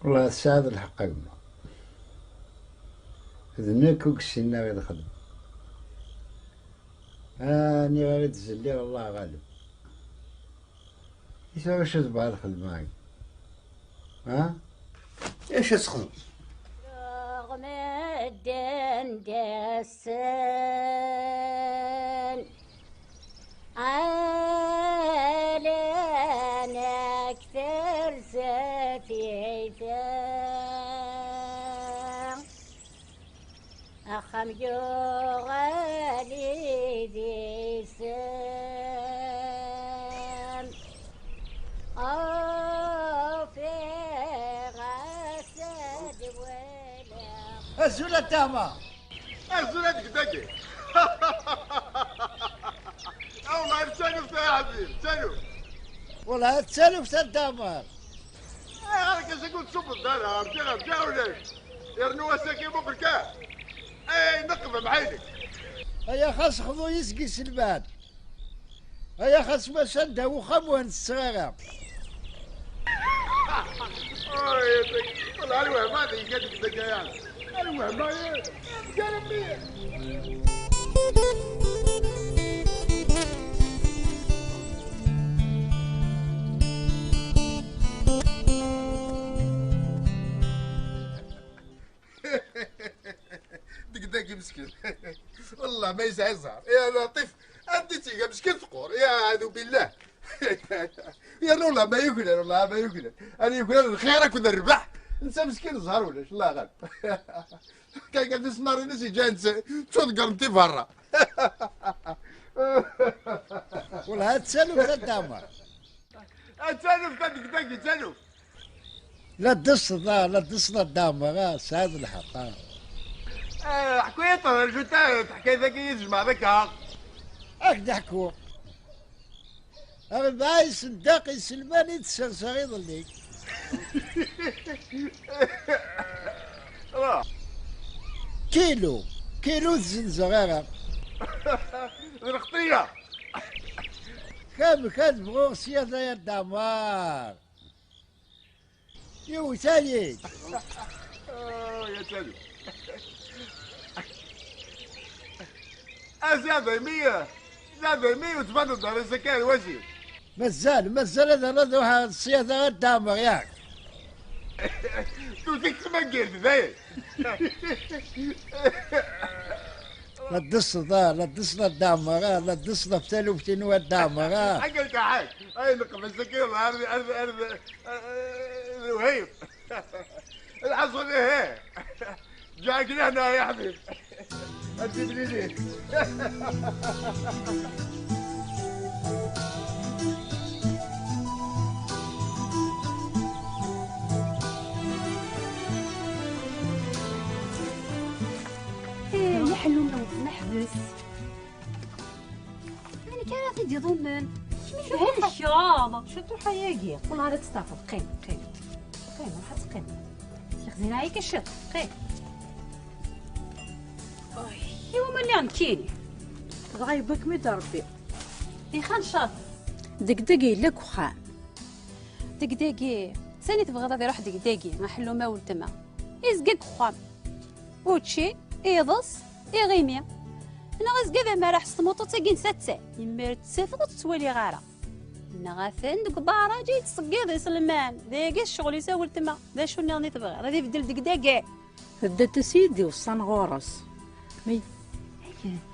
Wallah tesɛiḍ lḥeqq a gma. D nekk ur yessinen ara ad xedmeɣ. Ah, nniɣ-ak-d zelliɣ, Allah ɣaleb. I tura acu tebɣa lxedma-agi? Ha? Acu ad txedmeḍ? Yuɣ medden d-assen, ɛlan akter s tiyita. Axxam yuɣal d isem, ufiɣ-as ad walaɣ. Azul a Tama! Azul a deg dagi! Awma, taluft a Ɛabdi, taluft! Wala, taluft a Dda Ɛmer! Ayɣer akka seg ur tṣubbeḍ ara? Rǧiɣ, rǧiɣ ulac. Yernu ass-agi muqel kan. Ay, neqḍem ɛinek. Ay, xas xḍu-yi seg iselman. Ay, xas maca anda uxxam ur nettseɣ ara. Ay, wala, lwehma ad iga deg dagi, yeɛni. Lwehma, eh, gar mmi. Deg dagi meskin. Wallah ma yesɛi zzher. Ya Laṭif, anda i tt-iga meskin teqqur. Ya aɛudu billah. Yerna wallah ma yuklal, wallah ma yuklal. Ani yuklal lxir akked rrbeḥ. Netta meskin zzher ulac, Allah ɣaleb. Kan kan tismarin-is iǧan tt-, ttuḍeggren i berra. Wallah, ad taluft a Dda Ɛmer. Ad taluft, ad deg dagi, taluft. La d-tesseḍ, ah, la d-tesseḍ a Dda Ɛmer, ah, tesɛiḍ lḥeqq, ah. Eh, ḥku-yi-d, rju ta-, taḥkayt-agi i tjemɛeḍ akka. Ad k-d-ḥkuɣ. Rebɛa isendax iselman i d-serseɣ iḍelli. Kilu, kilu ur t-zenzeɣ ara. D lxeṭṭiya. Amek ad bɣuɣ sya a Dda Ɛmer? Yewwet-iyi-d. Oh, ya Sami. A Sami, mi, Sami, mi ur tbaneḍ ara s akka ar wazir. Mazal, mazal ad, ad ruḥeɣ sya da ad d-ɛemreɣ, yak. Tewwet-ik tmaggirt, dayen. La d-tesseḍ, ah, la d-tesseḍ a Dda Ɛmer, ah, la d-tesseḍ ɣef taluft-inu a Dda Ɛmer, ah. Ḥaǧa lkaḥal, ay neqbel sakin, ar, ar, ar, ar, ar, lewhayem. Lḥaṣun, ihi. Ǧǧiɣ-ak lehna, ya ḥbib. Ad timlili. Eh, ya ḥellu, ma ḥbes. Amek ara t-id-iḍummen? Kemm i tebɛed-kem. Ciṭuḥ ayagi. Wellah ara testeɛfuḍ. Qqim, qqim. Qqim, ruḥ ad teqqimeḍ. Lexzin-a akka ciṭ. Qqim. Iwa ma lliɣ nekkini? Dɣa yewwi-kem-id Rebbi. Ixan caṭ. Degdeg yella deg uxxam. Degdegi? Sani tebɣiḍ ad iruḥ degdegi, a ḥellu ma weltma? Izga deg uxxam. Učči, iḍes, iɣimi. Neɣ izga d amaraḥ s tmuṭuṭ-agi n satta. Imir ttafeɣ ur tt-ttwaliɣ ara. Neɣ atan deg ubaṛaǧ i yettṣeggiḍ iselman. D ayagi ccɣel-is a weltma. D acu nniḍen i tebɣiḍ? Ad ibeddel deg dagi. Tedda-d ass i d-iweṣṣan ɣur-s. Mi,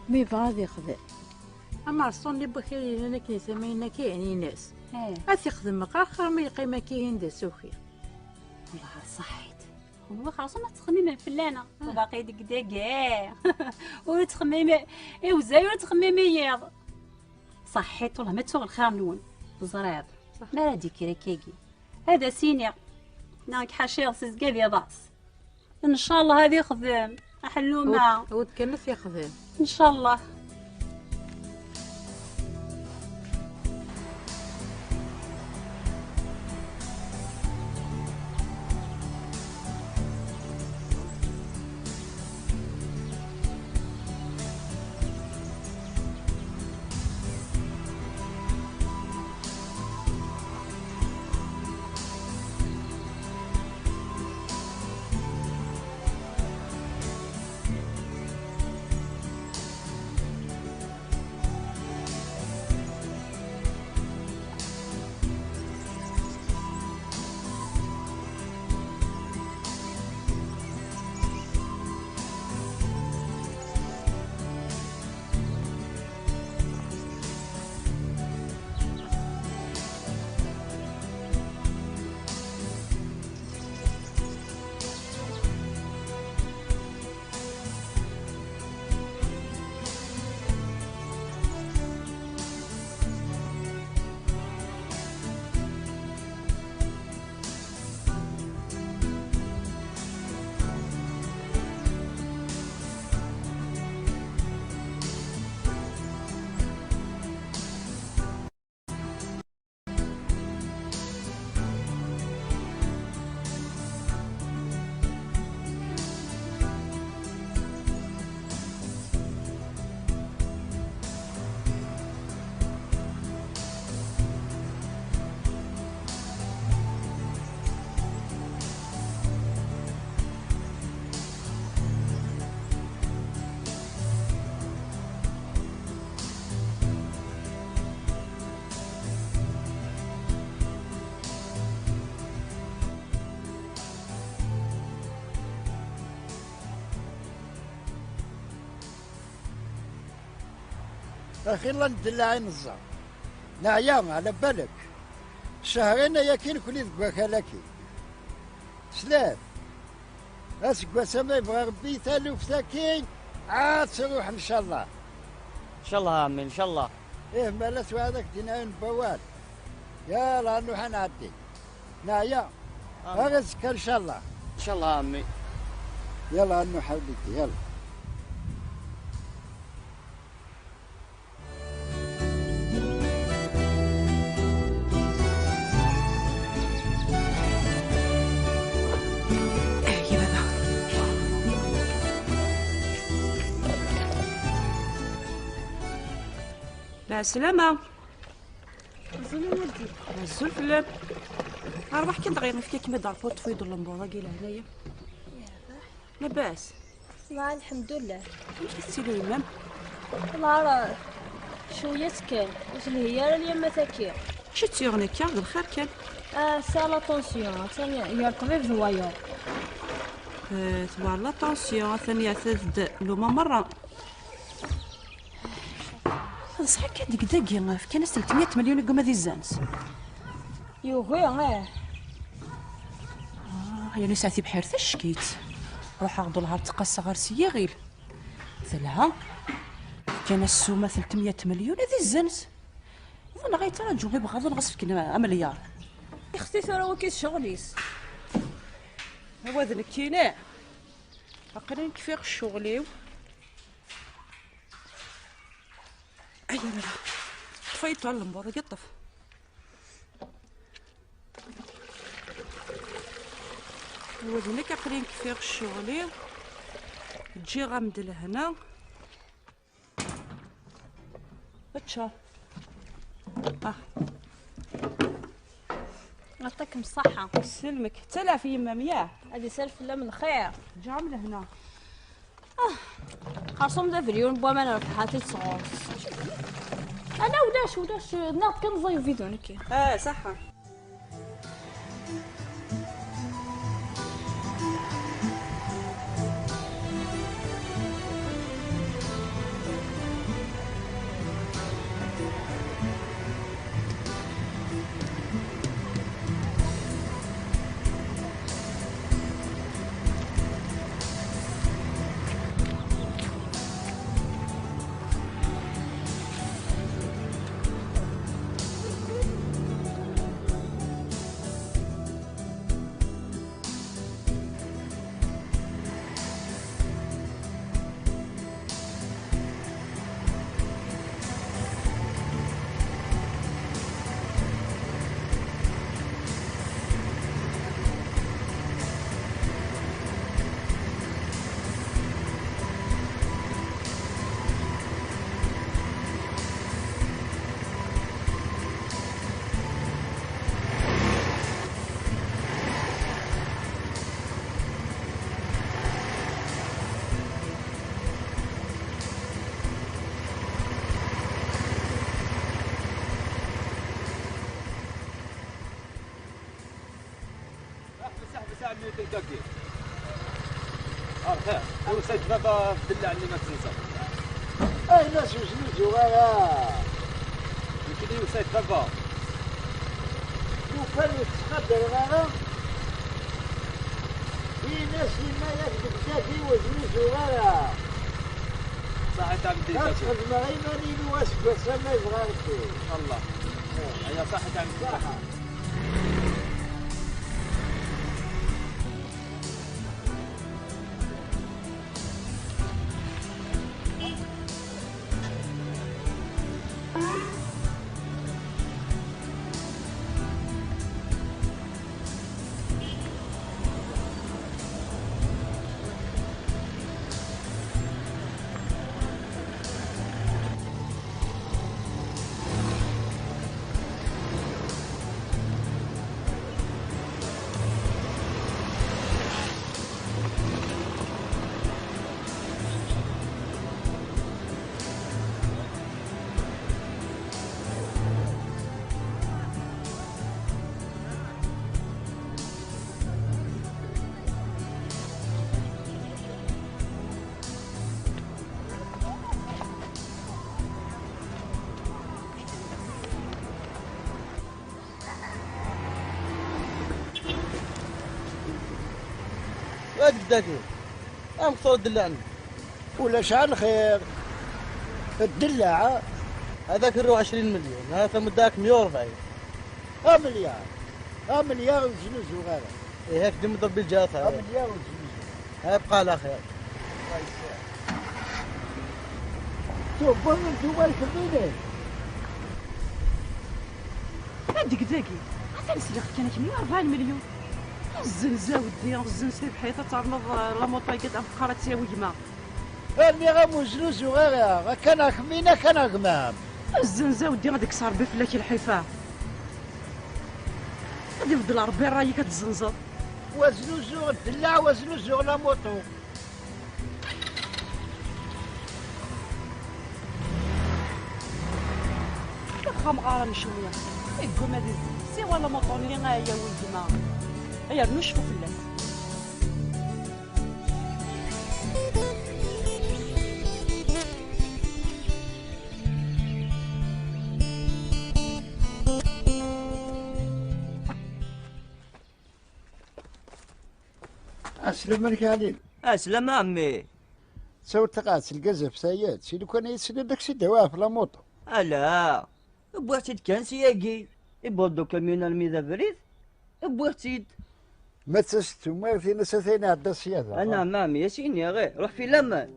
mi yebɣa ad yexdem. Amerṣun n wakayinen akken i tamayen akaynin-is. Eh. Ad t-ixdem axir mi yeqqim akkayen d asuki. Wellah ṣaḥit. Wellah xerṣum ad ttxemmimen fell-aneɣ. Ah. Baqi deg dagi. Ur ttxemmim i uzay, ur ttxemmim i yiḍ. Ṣaḥit, wellah ma ttuɣ lxir-nwen. Teẓriḍ. Ṣaḥ. Mi ara d-yekker akkagi. Ad as-iniɣ. Neɣ ḥaca iḍes izga d iḍes. Ncallah ad ixdem. Aḥelluma. Ur d-, ur d-kan ad t-yexdem. Ncallah. Axi la ndellaɛ i neẓẓa. Neɛya, ɛla balek. Cehrin aya akkin nekni deg wakal-agi. Tesliḍ? Aseggas-a ma yebɣa Rebbi taluft-agi ad truḥ ncallah. Ncallah a ɛemmi, ncallah. Ih, ma la tewɛed ad k-d-inɛiwen n wawal. Yala, a nuḥ ad nɛeddi. Neɛya. Amin. Ar azekka ncallah. Ncallah a ɛemmi. Yala, a nuḥ a wlidi, yala. Ɛeslama. Azul a Nadi. Azul fell-am. Arwaḥ kan dɣa, yefka-kem-id ar portefeuille d lembuḍ-agi leɛnaya. Yerbeḥ. Labas. Ṣṣbeḥ, lḥemdullah. Amek i tettili yemma-m? Lɛar, cwiyya kan, ur telhi ara lyamma tagi. Acu tt-yuɣen akka, d lxir kan? Ah, tesɛa la tension, atan gar ṭṭbib d wayeḍ. Eh, tewɛer la tension, atan yeɛtad-d luma merra. Ḍṣa akka deg dagi, fkan-as telt mya melyun i yuma d izzans. Yugi, eh. Ah, yerna yesɛa tibḥirt tackit. Ruḥeɣ-d ɣer tqasa ɣer s yiɣil. Telha. Fkan-as ssuma telt mya melyun d izzans. Ḍenneɣ yettraǧu ibeɣaḍen ɣas fken amelyaṛ. Ixti tura waki d ccɣel-is. Awa d nekkini. Aql-i kfiɣ ccɣel-iw. Ay, ay, ay. Ṭṭef-iyi-d lembuḍ, yeṭṭef. Iwa d nekk aql-i kfiɣ ccɣel-iw. Ǧǧiɣ-am-d lehna. Ččar. Ah. يعطيكم الصحة. يسلمك. تلعب في يمام، ياه. هذه سالفة لا من خير. جام لهنا. آه. خرصوم ذا فيديو نبوا ما نربحها تتصور. أنا ولاش، ولاش، ناض كنزاي فيديو نكي. اه، صح. احبس، احبس، عمي، تلقاكي. اه، خير. وصيت بابا في الدلة عندي ما تنسى. اي ناس وزني زغارة. يمكن لي وصيت بابا. لو كان يتقدر غارة. في ناس ما يكذب ذاتي وزني زغارة. صحيت عمي، تلقاكي. غتخدم غير ماني لو اسكت، ما يبغى ربي. ان شاء الله. ايه. ايا، صحيت عمي، تلقاكي. صح. وادك داكي. ام قصور الدلعني. ولا شعل خير. الدلاعة. هذاك الرو عشرين مليون، هذا مداك مية وأربعين. ها مليار. ها مليار وزنوزو غير. ايه، هاك دم ضرب الجافة. ها مليار وزنوزو. ها يبقى على خير. شوف، بون نتوما الكبيرين. هاديك داكي، عاد نسلخ كان كمية أربعين مليون. الزنزة ودي، الزنزة بحيث تعرض لا موطاي قد أفقرت يا وجمة. راني غا موزلوزو غير، غا كان أخمينا كان أخمام. الزنزة ودي غادي يكسر بيه فلاك الحيفا. غادي يفضل ربي رايك تزنزر. وزنوزو الدلاع، وزنوزو لا موطو. واخا مغارة مشوية، يقوم هذه الزنزة. سي ولا موطو اللي غاية وجمة. غير نشفو فلاس. السلام عليك يا علي. السلام عمي. تصور تقعد الكازا في سايات، سي لو كان يسلم لك سي دواء في لاموطو. الا، بوحتي كان سياقي، يبوردو كاميون الميدا بريد. بوحتيد. ما تستمر في نسا ثاني عدا السيادة. انا مامي يا سيني غير روح في لمن.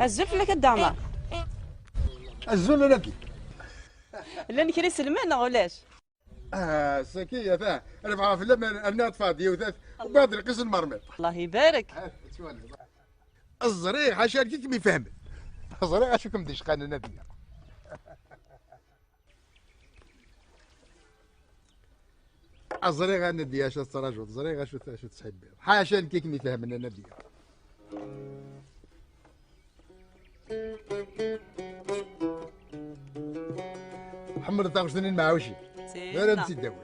Azul fell-ak a Dda Ɛmer. Azul a Nadi. Llan kra iselman neɣ ulac? Ah, saki, ata, refɛeɣ fell-am, rniɣ ṭṭfeɣ-d yiwet, umbeɛd lqis n mermiṭ. Allah ibarek. Ẓriɣ ḥaca nekk i kem-ifehmen. Ẓriɣ acu kem-d-icqan a Nadiya. Ẓriɣ a Nadiya acu tettṛajuḍ, ẓriɣ acu, acu tesḥibbiḍ. Ḥaca nekk i kem-ifehmen a Nadiya. Ḥemmleḍ taɣect-nni n Mɛawci? Ara m-tt-id-awiɣ.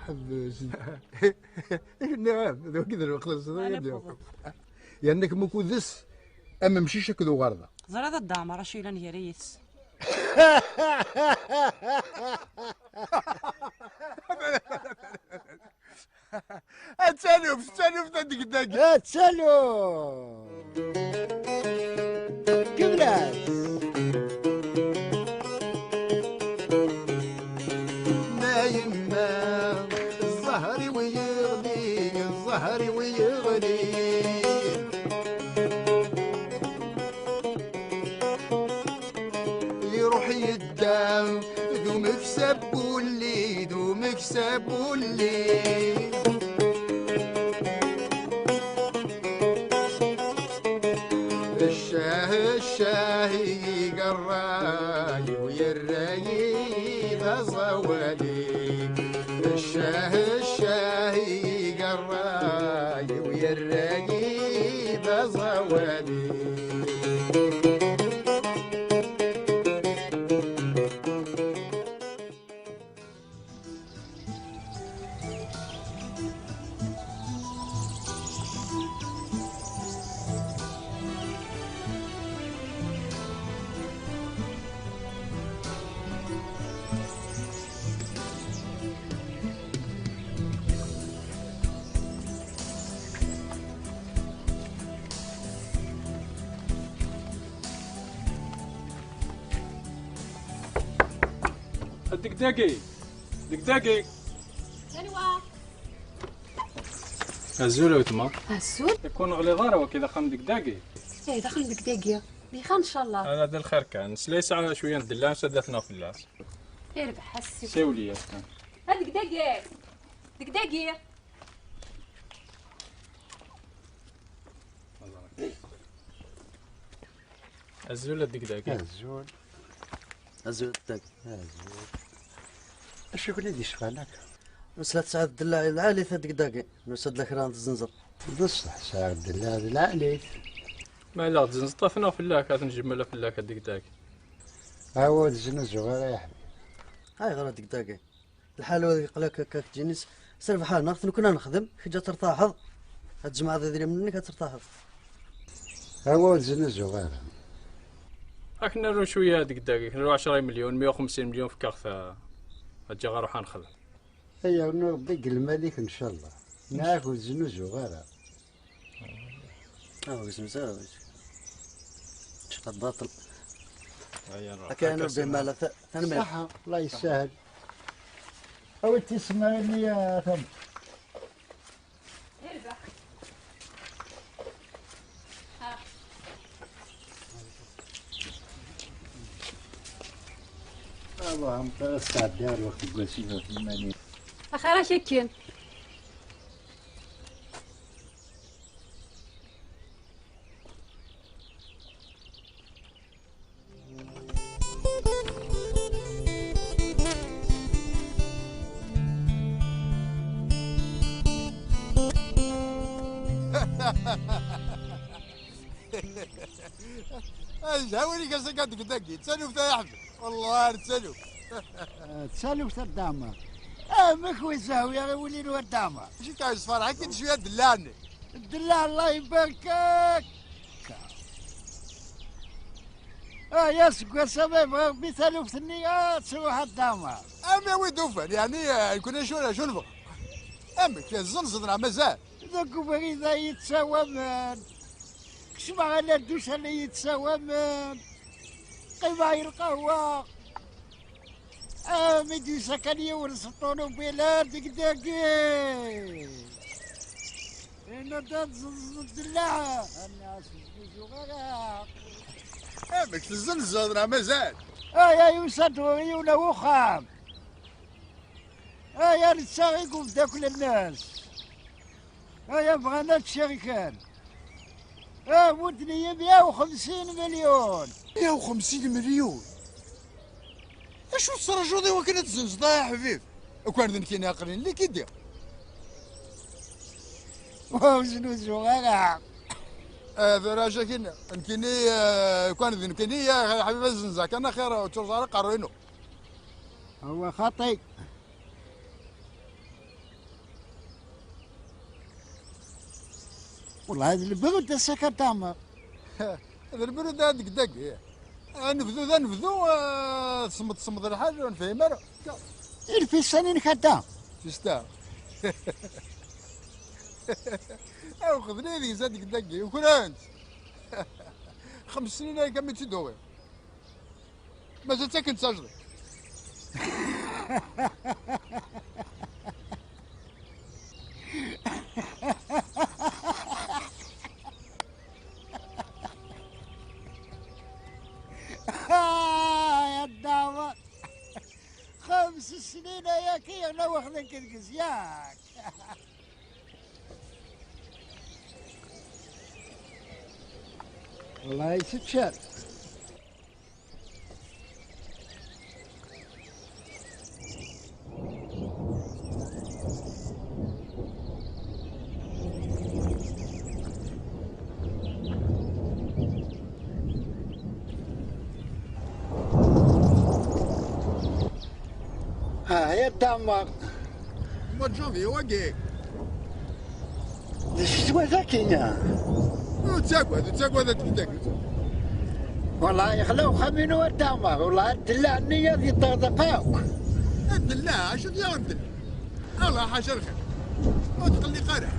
Ḥbes. Nniɣ-am, d wagi d lweqt-nsen. Yerna kem ukudes am umcic akked uɣerda. Ẓriɣ ad d-ɛmer acu yellan gar-i yid-s. Ad taluft, taluft ad deg-dagi. Ad taluft. Kemmel-as. Ma yemma, zzher-iw yeɣli, zzher-iw yeɣli. Iruḥ yedda, d umeksa n wulli, d umeksa n wulli. Ccah, ccah, iga ṛṛay-iw, yerra-yi d aẓawali. Ccah, ccah, iga ṛṛay-iw, yerra-yi d aẓawali. Deg dagi! Deg dagi! Anwa? Azul a weltma. Azul. Ur neɣliḍ ara waki d axxam deg dagi. Eh, d axxam deg dagi. Di xir, ncallah. Ala d lxir kan. Nesla yesɛa cwiya n ddella, s ad atneɣ fell-as. Irbeḥ, a ssiw. Siwel-iyi-as kan. Ha, deg dagi. Deg dagi. Azul a deg dagi. Azul. Azul a deg dagi. Azul. Acu i ken-id-icqan akk? Nusa tesɛiḍ ddella lɛali ta deg dagi. Nusa-d la kra n tzenzelt. D ṣṣeḥ, sɛiɣ ddella d lɛali. Ma la ɣ-tzenzeḍ, afneɣ fell-ak, ad t-njemmel fell-ak a deg dagi. Awa ur d-znuzuɣ ara, a yeḥbib. Ayɣer a deg dagi? Lḥal ur yeqla akka akka keččini s, s rrbeḥ-nneɣ, nekkni ad nexdem, kečč ad tertaḥeḍ, ad tjemɛeḍ idrimen-nnek ad tertaḥeḍ. Awa ur znuzuɣ ara. Ad k-nernu cwiya deg dagi, nernu ɛecra imelyun, meyya u xemsin melyun fkeɣ-t, ad ǧǧeɣ aruḥ ad nexdem. Ay yernu Rebbi deg lmal-ik ncallah. Neɣ ur znuzuɣ ara. Ah, ur gzem ara. Cqa baṭel. Akka yernu Rebbi lmal, ta-, tanemmirt. Ṣaḥa, Allah yessahel. Awi tismarin-nni, a tam. Allah, am tara tesɛeddi ar lweqt n wass-im ɣef iman-im. Axir-ak akken. Ay, d awal-ik ass-agi deg dagi. D taluft ay aḥbib. Wallah, d taluft. D taluft a Dda Ɛmer. Amek wi zehwi ara wulin wa Dda Ɛmer? Acu k-yesferḥ-ik-id cwiya ddella-nni? Ddella, Allah ibarek-ak. Ah, ya seg wass-a ma yebɣa Rebbi taluft-nni ad truḥ a Dda Ɛmer. Am awi d-ufan, yeɛni, eh, nekkni acu, acu nebɣa? Amek, tezzenzeḍ neɣ mazal? Deg ubrid-a yettawamen. Kkes Ǧmeɛ ala d usalay i tessawamem. Qqimeɣ i lqahwa. Am i d-yusa kan yiwen s ṭunubil ar deg-dagi. Yenna-d ad tzeẓẓeḍ ddellaɛ. Anna s-zguzuɣ ara. Amek tezzenzeḍ neɣ mazal? Aya yusa-d ɣur-i yiwen n uxxam. Aya netta i umeddakel-nnes. Aya bɣan ad cariken. Ah, mudden-iyi meyya u xemsin milyun. Meyya u xemsin milyun? Acu tettṛajuḍ i wakken ad tzenzeḍ, a ḥbib? Ukan d nekkini aql-in likidi. Ur znuzuɣ ara. Ah, tura acu akin, nekkini, ah, ukan d nekkini, ya ḥbib, ad zenzeɣ kan axir, ur ttuẓ ara aqerru-inu. Huwa xaṭi. Wellah, d lbrud ass-a kan teɛmer. D lbrud ad deg dagi. Ad nebdu, d anebdu, ah, tsemmeḍ, tsemmeḍ lḥal, ur nefhim ara. Ilfisan-inek a da. Fista. Aw, xedmen-iyi deg-s ad deg dagi. Ukren-tt. Xems snin akka mi tt-id-uɣeɣ. Mazal ttaken-tt tajdiṭ. Ah, ya ddawa. Xems snin ayaki yerna waxden-k deg-s, yak. Wellah, yessetcaf. Ah, ya Dda Ɛmer. Mois de janvier wagi. D ccetwa tagi. Ur ttagad, ur ttagad ad tbedd akk. Wellah, yexla uxxam-inu a Dda Ɛmer. Wellah, ddellaɛ-nni ad yeṭṭerḍeq akk. Ddellaɛ, acu d-yaɣen ddellaɛ? Allah ḥaca lxir. Ur tqelliq ara.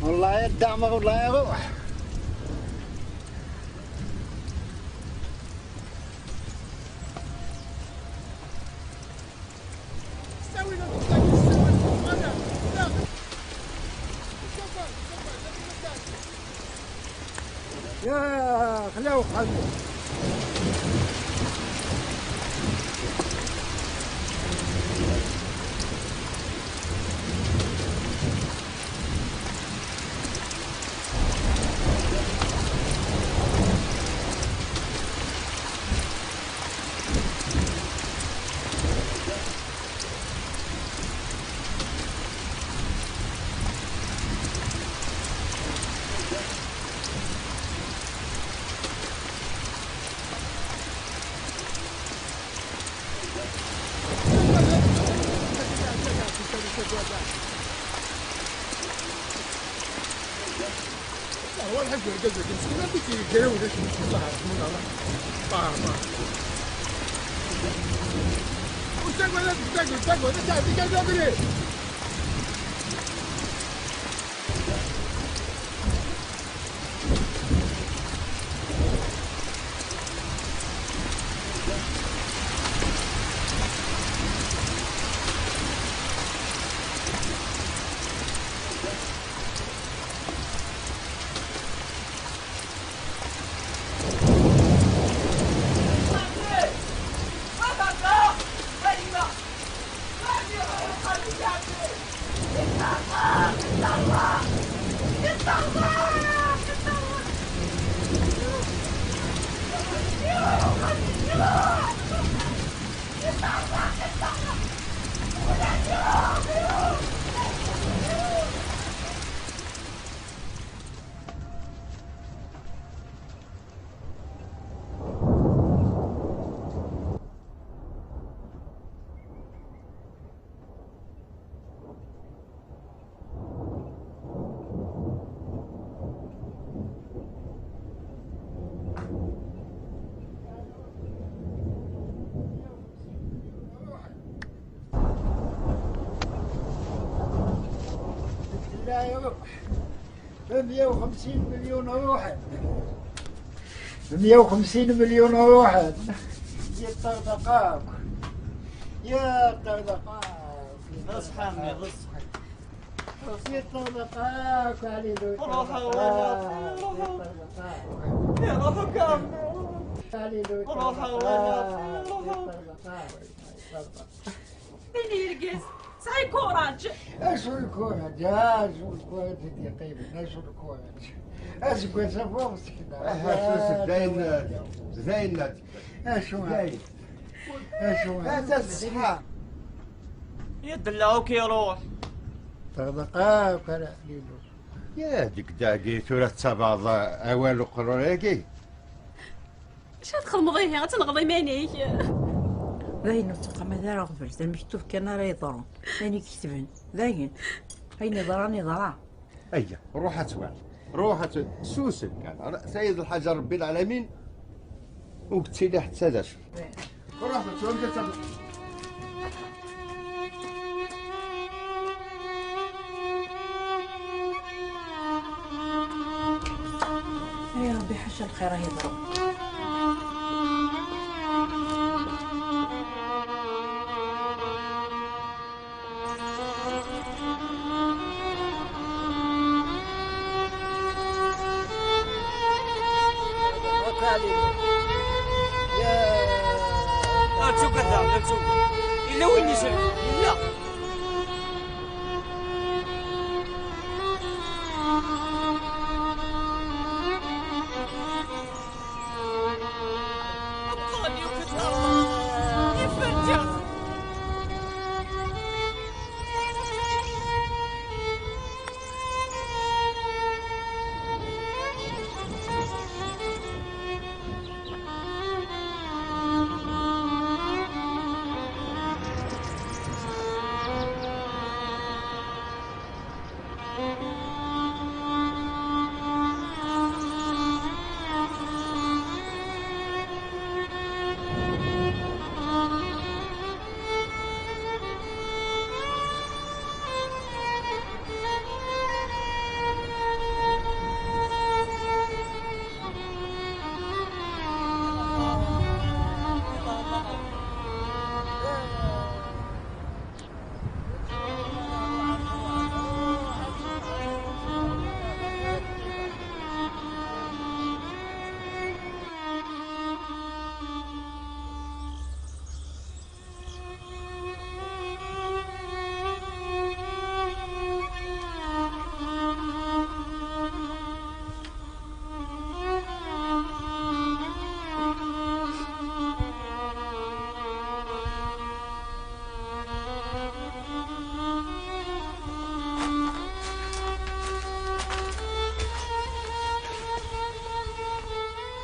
Wellah, a Dda Ɛmer, wellah, iruḥ. يا خلاو خلو. هو الحاج الرجال ذاك مسكين، ما بيك يقراو ولا شي، بسم الله الرحمن الرحيم. طاهر، طاهر. وتاكل هذا، تاكل، تاكل، هذا تاع ديك هذا بلي. يا روح. مية وخمسين مليون روحا. مية وخمسين مليون روحا. يا الطردقة. يا الطردقة. بصح عمي، بصح. يا الطردقة. علي لو روح، الطردقة. وين؟ يا الطردقة. يا روح كامل. علي لو روح، الطردقة. وين؟ يا الطردقة. بين يرقص. صحي كوراج. اش الكوراج؟ اش الكوراج يا قيم؟ اش الكوراج؟ اش كوراج؟ فوق سكتة. آه، شو زين، زين. اش هو؟ زين. اش هو؟ هذا الصحة. يا دلاوك يا روح. تغدقاك على حليلو. يا ديك داقي ثورة سبعة، اوان القروريكي. اش تخدمض ايه؟ تنغض ايمانيك. Dayen ur ttqamad ara ɣbel, d lmektub kan ara yeḍrun. Ayen i ketben, dayen. Ayen yeḍran, yeḍra. Ayya, ruḥ ad twal. Ruḥ ad twal. Susem kan. Sayed Lḥaǧa Rebbi Lɛalamin, ur yettili ḥetta d acu. Ruḥ ad twal. Ay Ṛebbi, ḥaca lxir ad yeḍru. Ur ttugad, ur ttugad. Yella win iselben, yella.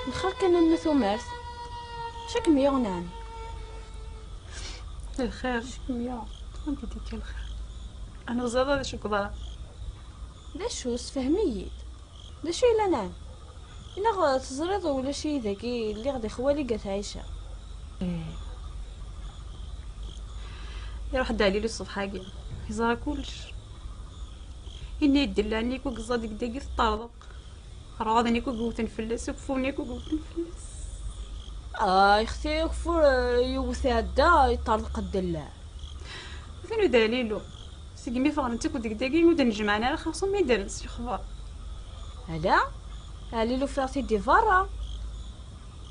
Lxir kan a Nna Tumert. Acu kem-yuɣen? Lxir. Acu kem-yuɣen? Anda d-ikka lxir? Ana ẓriɣ d acu yeḍran. D acu? Sefhem-iyi-d. D acu yellan? Neɣ teẓriḍ ulac-iyi dagi, lliɣ di xwali At Ɛica. Eh. Iruḥ-d Ɛli Lu ṣṣbeḥ-agi, yeẓra kullec. Yenna-yi-d llan-ik u yeẓẓa deg dagi teṭṭerḍeq. Rrɣaḍ-nni akk i yewten fell-as, akeffun-nni akk i yewten fell-as. Ah, ixti akeffur, eh, yewwet iɛedda, yeṭṭerḍeq ddella. Atan u d Ɛlilu. Segmi ffɣen akk deg dagi, ur d-nejmaɛen ara xaṣum mi d-rren s lexbar. Ala, Ɛlilu ffiɣ-t-id i berra.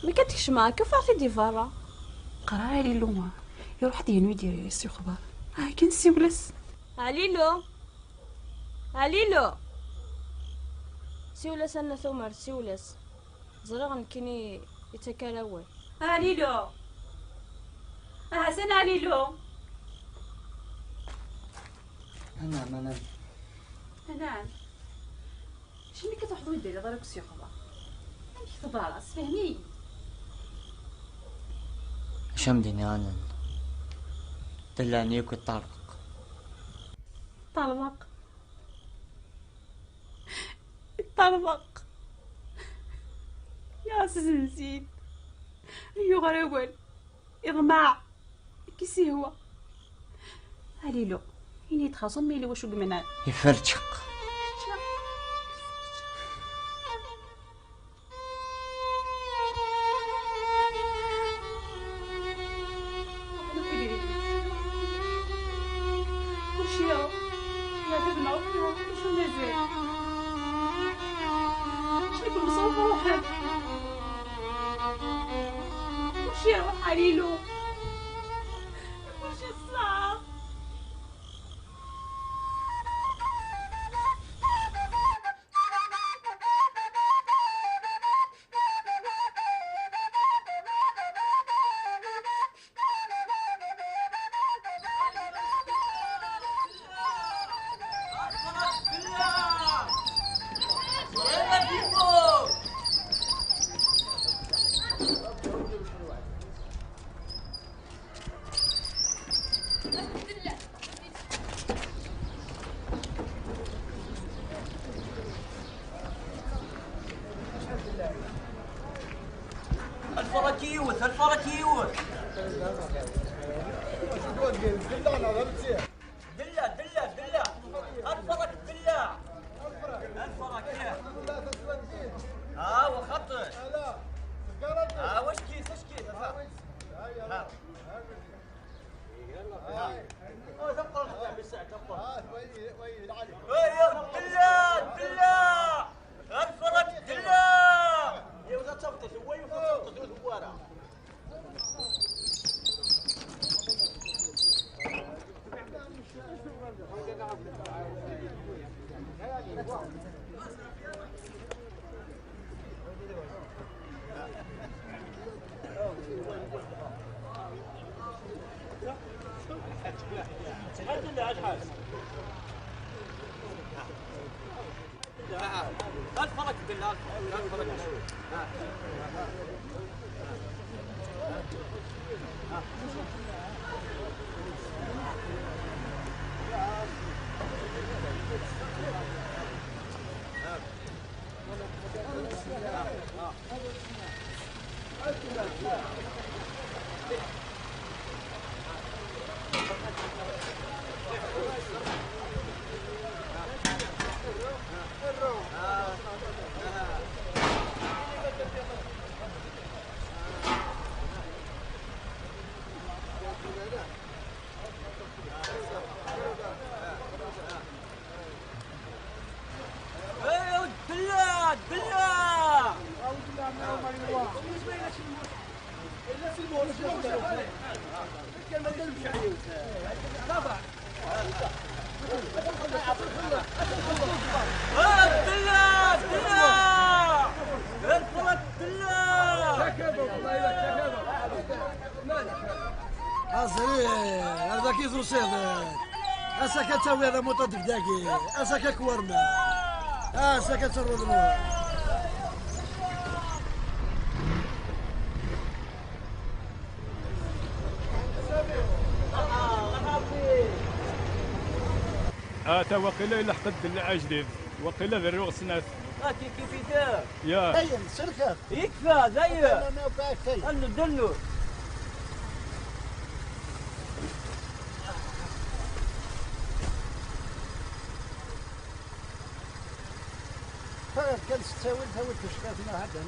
Mi kan tkecmeɣ akka, ffiɣ-t-id i berra. Qra Ɛlilu, iruḥ-d yenwi d-yerr s lexbar. Ah, kan siwel-as. Ɛlilu! Ɛlilu! Siwel-as a Nna Tumert, siwel-as. Ẓriɣ nekkini yettak ara awal. Ɛlilu! Ahasan Ɛlilu! Anɛam, anɛam. Anɛam. Acimi akka truḥeḍ ur d-terriḍ ara akk s yexḍa? Amek teḍra? Sfehmi-yi. Acu am d-iniɣ anen? Ddan leɛni akk yeṭṭerḍeq. Yeṭṭerḍeq. Yeṭṭerḍeq. Nniɣ-as zenzin. Yuɣer awal. Iḍmeɛ. Kis ihwa. Ɛlilu, ini-d xaṣum ma yella wacu yemnɛen. Iferčeq. يا سيدنا، أختي، والله شو نزل؟ شكلكم مصوبة واحد. وش يروح عليلو؟ وش الصعب؟ الفرق يوث، الفرق يوث. دلة، دلة، دلة. الفرق دلة. الفرق، إيه. ها، وخطش. ها، واش كيس، واش كيس؟ ها. ها. ها. ها، ثقل، ثقل. ها، وي، وي، العلي. وي، يا دلة، دلة. الفرق دلة. يا ولد، تفطس، وي، تفطس، وي، ثوارة. الفرق بالله، الفرق. إيه، دلة، دلة. آه، دلة، دلة. الكرة دلة. أزري، هذا كي توصيل. أسا كتاوي هذا موطا دقداقي. أسا ككورما. أسا كترو دموع. آه، تا وقيلا إلا حقد العجديد. وقيلا ذا الروغ سنات. آه، كي، كيف يدار؟ يا. دايم، سركب. يكفى، دايم. أنا، أنا وقعت شيء. أنو دنو. فقط كان ستاوي، تاوي كشكاتنا هذا.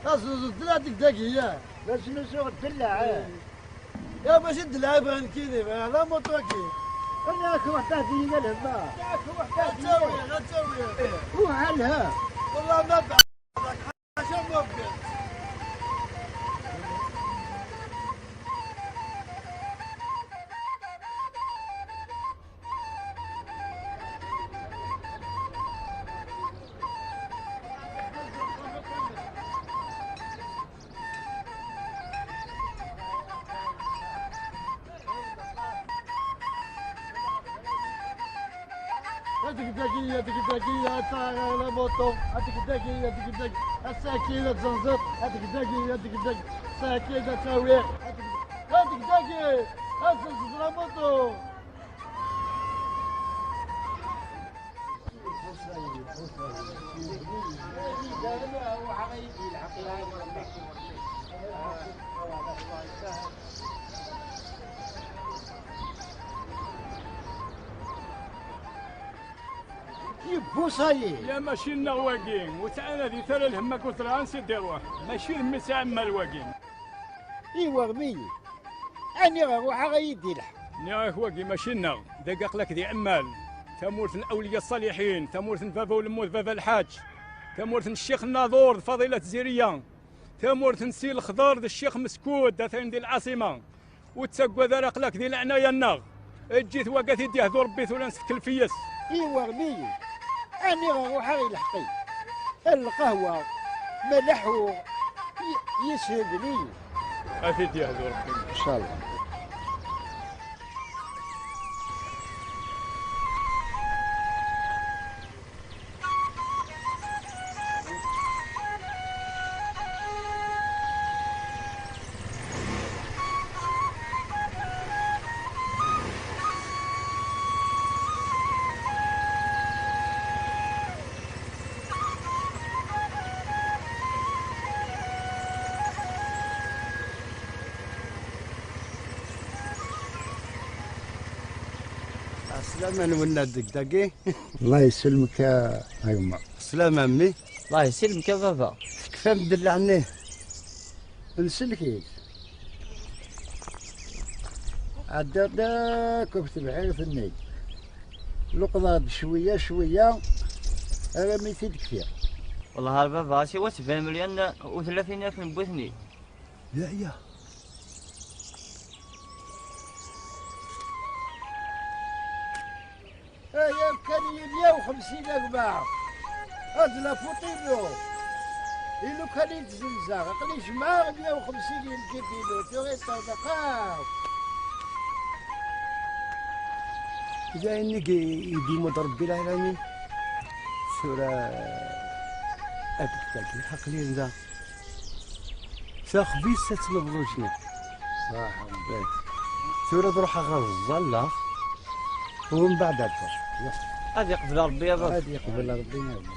أصل الدلع ديك داكية. لازم يسوق الدلع، إيه. يا ماشي الدلع يبغى نكيني، بغى لا موطوكي. أنا أكو وحدة دينا لهما. يا أكو وحدة دينا. غتسوي، غتسوي. وعلها. والله ما بعد. عشان ما بقى. هذيك الدقيقة، هذيك الدقيقة، تاع لا موطو. هذيك الدقيقة، هذيك الدقيقة، الساكنة تزنزط. هذيك الدقيقة، هذيك الدقيقة، الساكنة تاوير. هذيك، هذيك الدقيقة، الزنزط لا موطو. Buṣayil. Ya mačči nneɣ wagi, ur ttɛanadit ara lhemm akked ṭṭelɛan s id-iruḥ, mačči d mmi-s Ɛemmar wagi. Iweɣmi, aniɣ ruḥeɣ a yi-d-ilḥeq? Nniɣ-ak wagi mačči nneɣ, dagi aql-ak di Ɛemmar, tamurt n awliya ṣṣaliḥin, tamurt n baba ulemmud baba lḥaǧ, tamurt n ccix Nadur d Faḍila Tziriya, tamurt n Si Lexḍer d ccix Meskud, atan di lɛaṣima. Ur ttaggad ara, aql-ak di leɛnaya-nneɣ. Eǧǧ-it wagi ad t-id-yehdu Rebbi tura nsefk lfiyes. Iweɣmi, aniɣ ruḥeɣ ilḥeq-i. Lqahwa, ma leḥḥuɣ, y-, yeshebli. Ad t-id-yehdu Rebbi. Ncallah. Ɛeslama-nwen deg dagi. Allah yesselmek a, a gma. Ɛeslama a mmi. Allah yesselmek a baba. Tekfam ddellaɛ-nni? Nselk-it. Ɛeddaɣ-d akk ɣef tebḥirt-nni. Luqḍeɣ-d cwiya cwiya armi t-id-kfiɣ. Wellah ar baba, siwa sebɛin melyun u tlatin alef n witni. Yeɛya. Aya kan meyya u xemsin a gma. Ad la photo-inu. I lukan i d-zzenzeɣ, aql-i jemɛeɣ meyya u xemsin i lǧib-inu, tuɣ i ṭṭerḍeq akk. D ayen i d-imudd Rebbi lɛalamin. Tura ad d-tagi, aql-i da. Taxbizt ad tlebḍ ujni. Ṣaḥ. Tura ad ruḥeɣ ad ẓẓalleɣ, u mbeɛd ad ffeɣ. Ad iqbel Rebbi a baba. Ad iqbel Rebbi a baba.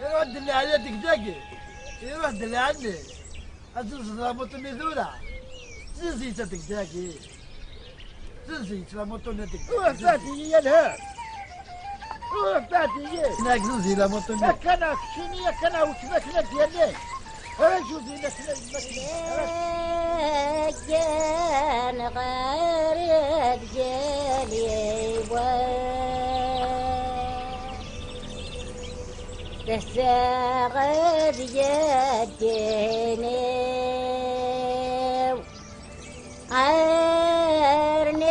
Iruḥ-d lɛali deg dagi. Iruḥ-d lɛali. Ad tezzenzeḍ amuṭu-nni tura. Zzenz-it deg dagi. Zzenz-it amuṭu-nni deg dagi. Ruḥ beɛd-iyi a lhar. Ruḥ beɛd-iyi. Nekk zzenz-it amuṭu-nni. Akkana keččini, akkana wekked akla d-yalli. Raju din akla d-yalli. Kan ɣer deg-i yiwen. Tessaɣ-d yeddi-iniw, ɛerniɣ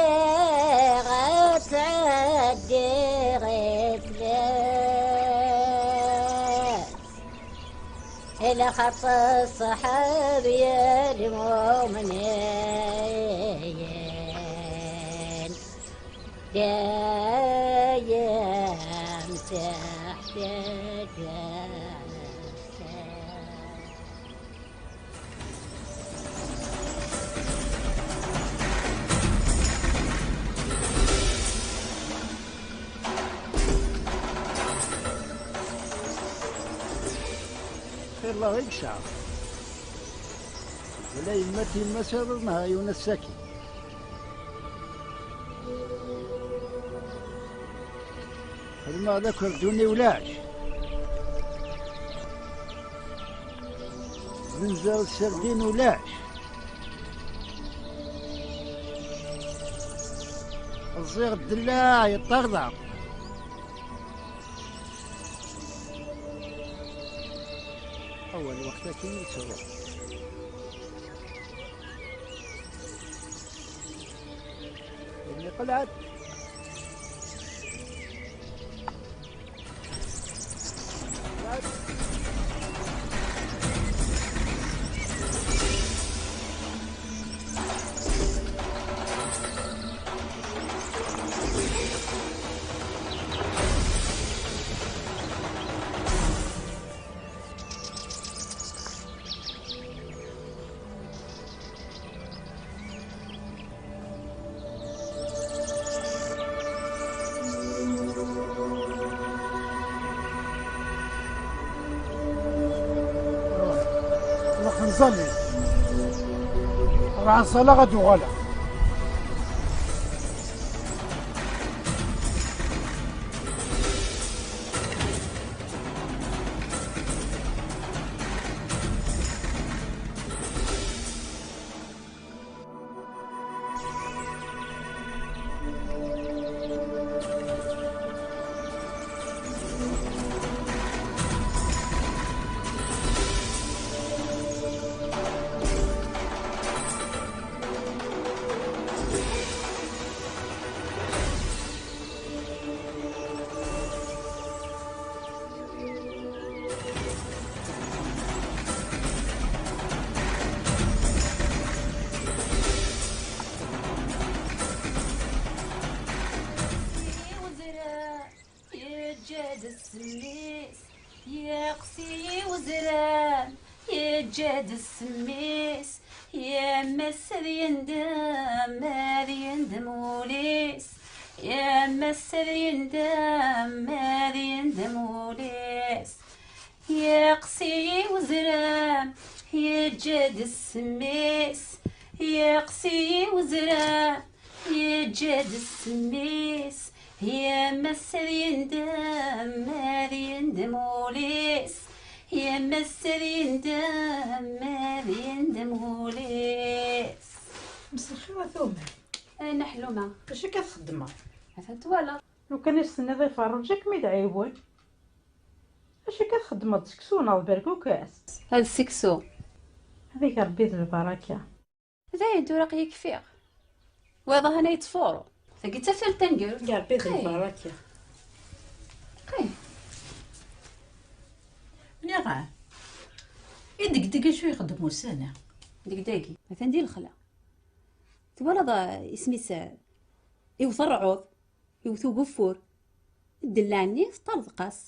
ad tɛeddiɣ i fell-as, lxaṭer ṣṣḥab yelmumnin. Dayem teḥtaǧ. Xir Allah i yecɛer. Wala yemma-t yemma-s iḍ nehar yiwen ass-agi. Xedmeɣ d akerdun i ulac. Zenzeɣ sserdin ulac. Ẓẓiɣ ddellaɛ yeṭṭerḍeq. Awal lweqt akin yettruḥ. Ini qelɛet. Ruḥ nẓalli. Ruḥ nẓalleɣ ad uɣaleɣ. Yeqsi uzram, yeǧǧa-d ssem-is, yemma-s ad yendem, ad yendem wul-is, yemma-s ad yendem, ad yendem wul-is. Yeqsi uzram, yeǧǧa-d ssem-is, yeqsi uzram, yeǧǧa-d ssem-is, yemma-s ad yendem, ad yendem wul-is, yemma-s ad yendem, ad yendem wul-is. Mselxir a Tumer. Ay Nna Ḥluma. Acu akka txeddmeḍ? Atan twalaḍ. Lukan i s-tenniḍ i Ferruǧ, ad kem-id-ɛiwen. Acu akka txeddmeḍ, seksu neɣ d berkukas? Ad seksu. Ad ig Rebbi d lbaraka. Dayen tura aql-i kfiɣ. Wayeḍ ahan ay yettfuṛu. Tagi d tafalt taneggarut. Ig Rebbi d lbaraka. Qim. Nniɣ-am. I degdeg acu ixeddem ussan-a? Degdagi. Atan di lexla. Twalaḍ, eh, isem-is, eh, iwet ṛṛɛuḍ, iwet ugeffur. Ddella-nni teṭṭerḍeq-as.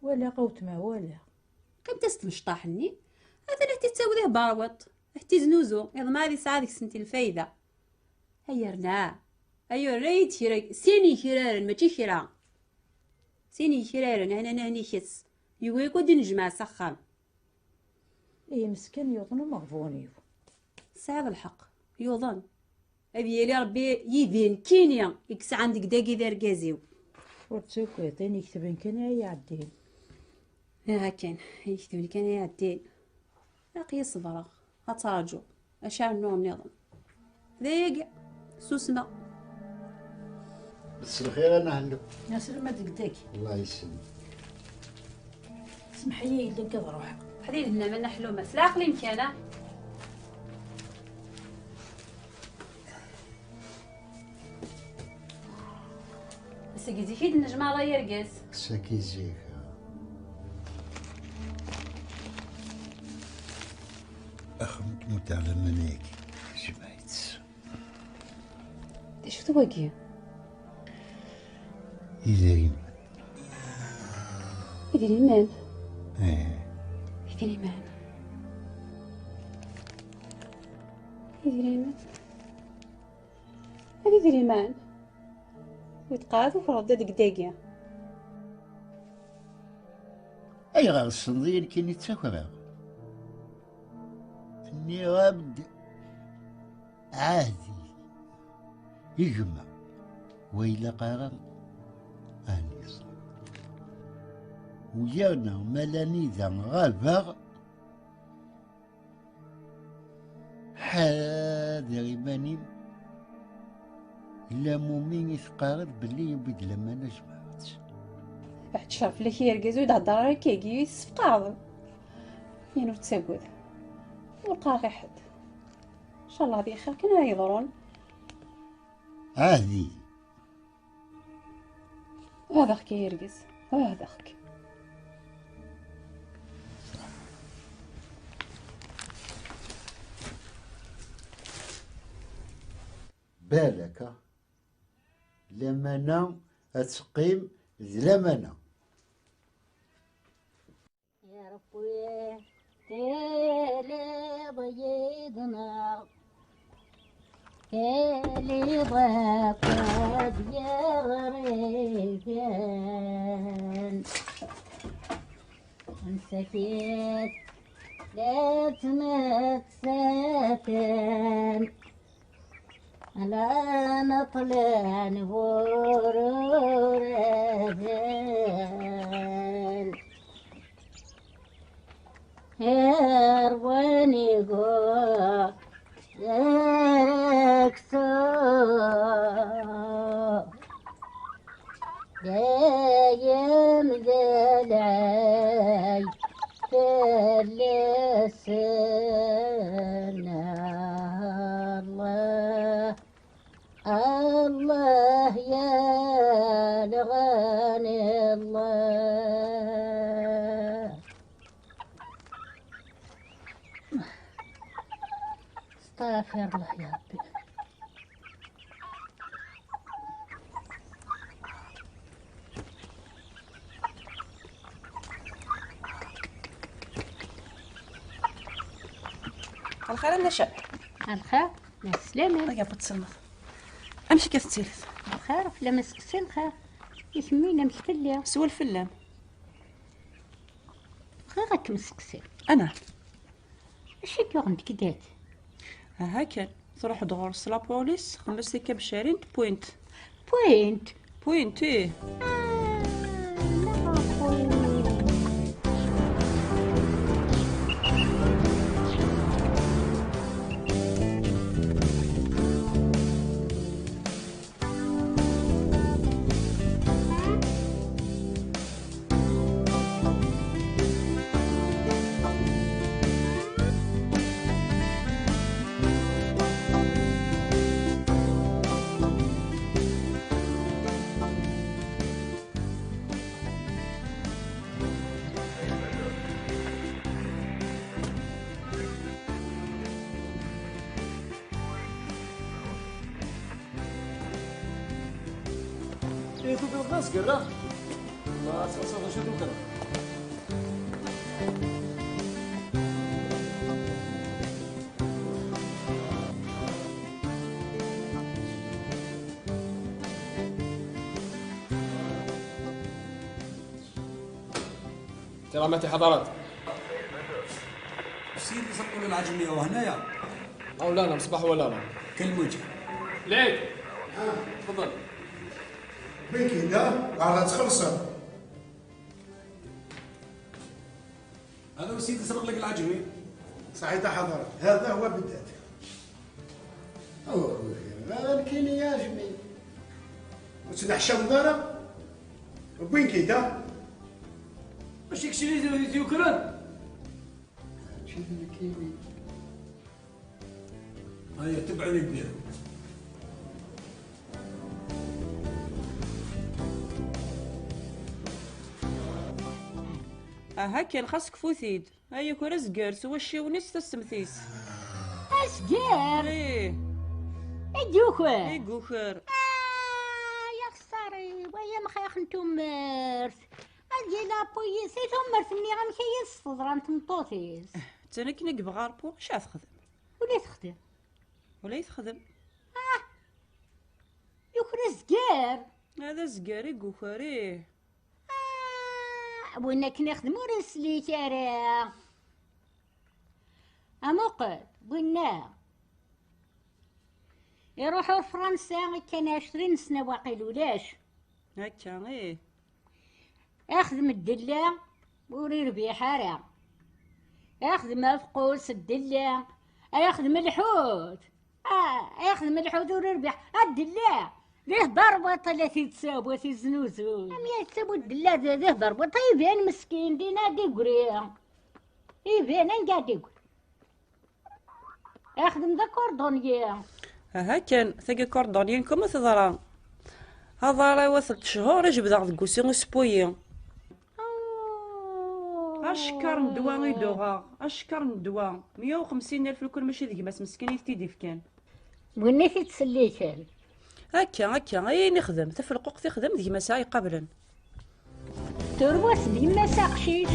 Walaɣ a wetma, walaɣ. Qqimet-as tmecṭaḥ-nni, atan ad t-ittawi d iberwiṭ, ad t-iznuzu, iḍmeɛ ad isɛa deg-sent lfayda. Ay yerna, ay yerna-yi-d kra, sin yekraren, mačči kra. Sin yekraren, ahnan ahnikes, yugi akk ad d-nejmeɛ s axxam. Ihi meskin yuḍen umeɣbun-iw. Tesɛiḍ lḥeqq, yuḍen. Ad yili Rebbi yid-i nekkini i yesɛan deg dagi d argaz-iw. Ur ttagad, ayen iketben kan ay iɛeddin. Aha kan, ayen iketben kan ay iɛeddin. Aql-i ṣebreɣ, ad ttraǧuɣ, acu ara rnuɣ nniḍen? D ayagi, susmeɣ. S lxir a Nna Ḥellu. Aslama deg dagi. Allah yesselm. Semḥ-iyi yelli-k ad ruḥeɣ. Ḥdid nna ma Nna Ḥluma, s leɛqel-im kan, a? Seg zik i d-nejmaɛḍ ay argaz. Saki zik. Axem tmut ɛlaman-agi. Jmaɛit. D acu-t wagi? Idrimen. Idrimen? Eh. Idrimen. Idrimen. Ad idrimen. Ur teqqar ad ukreḍ deg dagi. Ayɣer tessneḍ-iyi nekkini ttakreɣ? Nniɣ-am-d ɛahdi i gma, wa ilaq ara ad niẓer. U yerna ma lanida ɣabeɣ, ḥader iman-im, lamumi i teqqareḍ belli yewwi-d laman a jmaɛat. Beɛd ccṛef fell-ak ay argaz, ur d-heddeṛ ara akkagi, tessefqaɛeḍ. Yan ur ttagad. Ur qqareɣ i ḥedd. Ncallah d lxir kan ara yeḍrun. Ɛahdi. Ɛahdeɣ-k ay argaz, ɛahdeɣ-k. Balak, lamana ad teqqim d lamana. Ya Ṛebbi, tiliḍ yid-neɣ, tiliḍ akked yiɣriben. Msakit la ttmettaten, la neṭlan bururaden. Irwan igu d areksu, dayem d lɛay fell-asen. Allah, Allah ya lɣani, Allah. استغفر الله يا ربي. Lxir a Nna Cabḥa. Lxir, mɛa sslama. Ay, a bu tselmeḍ. Amek akka tettiliḍ? Lxir, fell-am asteqsi, lxir. I kemmi, amek telliḍ? Swal fell-am. Bɣiɣ ad kem-steqsiɣ. Ana. Acu i k-yuɣen deg dat? Aha kan, truḥ-d ɣur-s la police, xemmes tikabcarin n tpwint. Point. Point, ih. Ah, la point. Ihi tufiḍ d azger-a? Ma teɣseḍ acu tukreḍ? سلامات حضرات. السيد يسقوا العجمية وهنايا؟ أو لا، لا، مصباح ولا لا. كلموك. ليك. تفضل. بنكي ده، بعد تخلص. هذا هو السيد يسرق لك العجمي. صحيح، حضرات. هذا هو بالذات. هو خويا. هذا كاين يا عجمي. وتنحشى مضارة. وين كيدا؟ واش داكشي اللي يكرن؟ هادشي اللي كاين. هيا، تبعوا لي البيرو. Aha kan, xas kfu-t-id. Ay, yuker azger s wacciwen-is, tassemt-is. Azger? Ih. I yuker? I yuker. Ah, ya xsari, wa ya mxax n tumert. Ad yili apuyis i tumert-nni, amek ay as-teḍra n tmeṭṭut-is? D tin akken i yebɣa Ṛebbi, acu ad texdem? Ula texdem. Ula i texdem. Ah! Yuker azger! Ad azger i yuker, ih. Ah, win akken ixdem ur islik ara. Amuqel, winna. Iruḥ ur Fransa, kan ɛecrin sna waqil ulac. Akka, ih. Axdem ddella, ur irbiḥ ara. Axdem afqus ddella, ay axdem lḥut. Ah, ay axdem lḥut ur irbiḥ. A ddella, d ihbar waṭa la t-id-tsawa, t-iznuzu. Am ya tsawa ddella, d, d ihbar waṭa, iban meskin, dina d igri. Iban anga d igri. Axdem d akordonyi. Aha kan, tagi akordonyi, nku ma teḍra. Aḍar-iw ad t-tecḥur, i jebdeɣ deg usi uspuyi. Acekkar n ddwa i d-uɣeɣ, acekkar n ddwa. Meyya u xemsin alef lukan mačči d gma-s meskin i t-id-ifkan. Winna i t-ittselliken. Akka, akka, ayen ixdem, tafelquqt ixdem d gma-s ara iqablen. Turwa-s d yemma-s aqcic.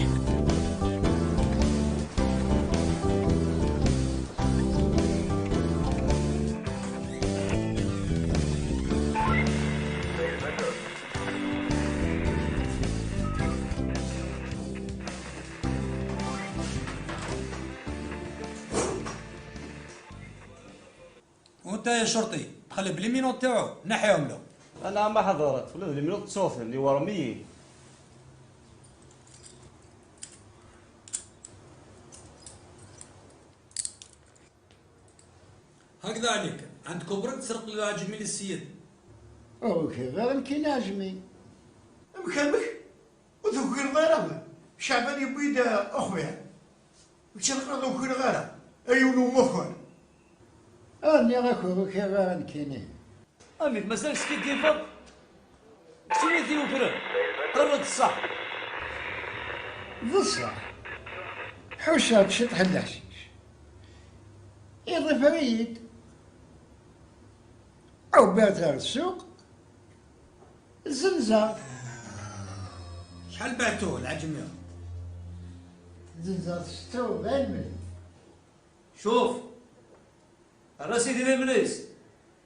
وانت يا شرطي، تخلي بلي مينوت تاعو، نحيهم له. انا ما حضرت، ولا بلي مينوت تصوفي اللي ورا مية. هكذا عليك، عندك برك تسرق لي العجمي للسيد. اوكي، غير كاين عجمي. مكانك؟ وتوكل غيره. شعبان يبيد اخويا. ماشي نقدر نوكل غيره. اي ولو مخر. راني غاك وكي غير كاينين. امي مازال سكيت ديفر. شنو يديروا كره؟ قررت الصح. بصح. حوشها تشطح الحشيش. يضيف ريد. أو باتها السوق. الزنزار. شحال بعتوه العجمي؟ الزنزار ستة وأربعين مليون. شوف، Err-as idrimen-is,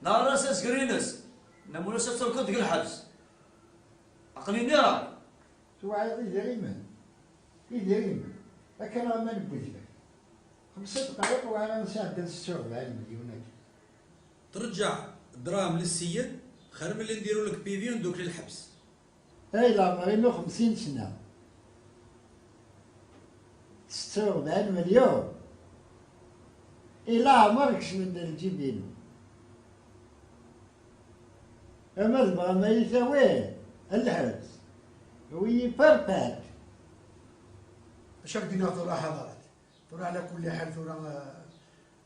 neɣ err-as azger-ines, nna Munas ad terkuḍ deg lḥebs. Aql-i nniɣ-ak. Tuɛiḍ idrimen, idrimen, akka neɣ aman n wedfel. Xemsa dqayeq wara nesɛedda setta u rebɛin melyun-agi. Tṛeǧǧeɛ ddṛahem lissiyed, xir milli ndiru lek pivi u ndukli lḥebs. Ay leɛmer-inu xemsin sna. Setta u rebɛin melyun. I leɛmer kecmen-d ar lǧib-inu. Ama tebɣam ad yi-tawim, lḥebs. Wi-yi perpète. Acu ara k-d-iniɣ tura a Ḥadarat? Tura ɛla kulli ḥal tura, eh,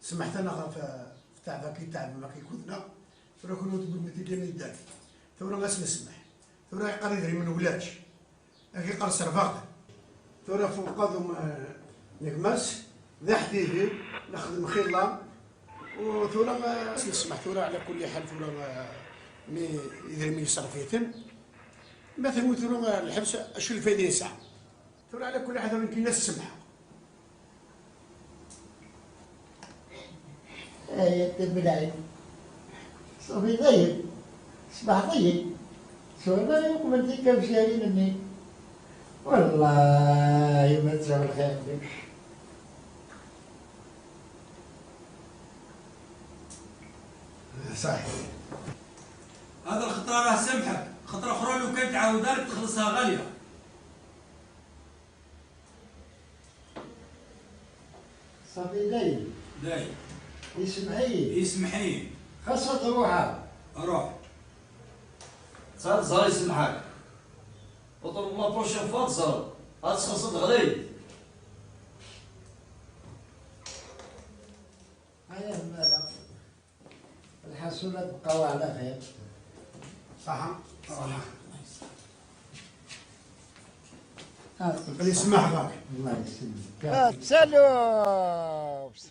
smeḥt-aneɣ ɣef, eh, ɣef ttaɛb-agi, ttaɛbem-agi kudneɣ. Tura kunwi tewwim-d-id-, tura as-nesmeḥ. Tura yeqqar idrimen ulac. Ad k-yeqqar serbaɣ. Tura fu lqadum, eh, n gma-s, d aḥdidi, nexdem xilla. U tura, eh, as-nesmeḥ tura ɛla kulli ḥal tura, eh, mi idrimen yeṣref-iten. Ma tewwi tura, eh, lḥebs, acu lfayda yesɛa? Tura ɛla kulli ḥal tura nekkin ad s-semḥeɣ. Ay at Belɛid, ṣafi dayen, sbeḥḍ-iyi, swan ara uqbel tikawsarin-nni. Wallahi ma tesɛu lxir deg. Ṣaḥi. Hada lxeṭra rah samḥek, xeṭra uxra lukan tɛawed ara txelṣha ɣalya. Ṣafi dayen. Dayen. Isemḥ-iyi. Isemḥ-iyi. Xas ad ruḥeɣ. Ruḥ. Ad ẓer isemḥ-ak. Uṭreb la prochaine fois ad ẓer. Ad txelṣeḍ ɣlayet. Aya mala. Lḥaṣul ad tebqaw ɛla xir. Ṣaḥa. Ṣaḥa. Ah, aql-i smaḥ ɣer-k. Allah yesselmek. Ah, d taluft.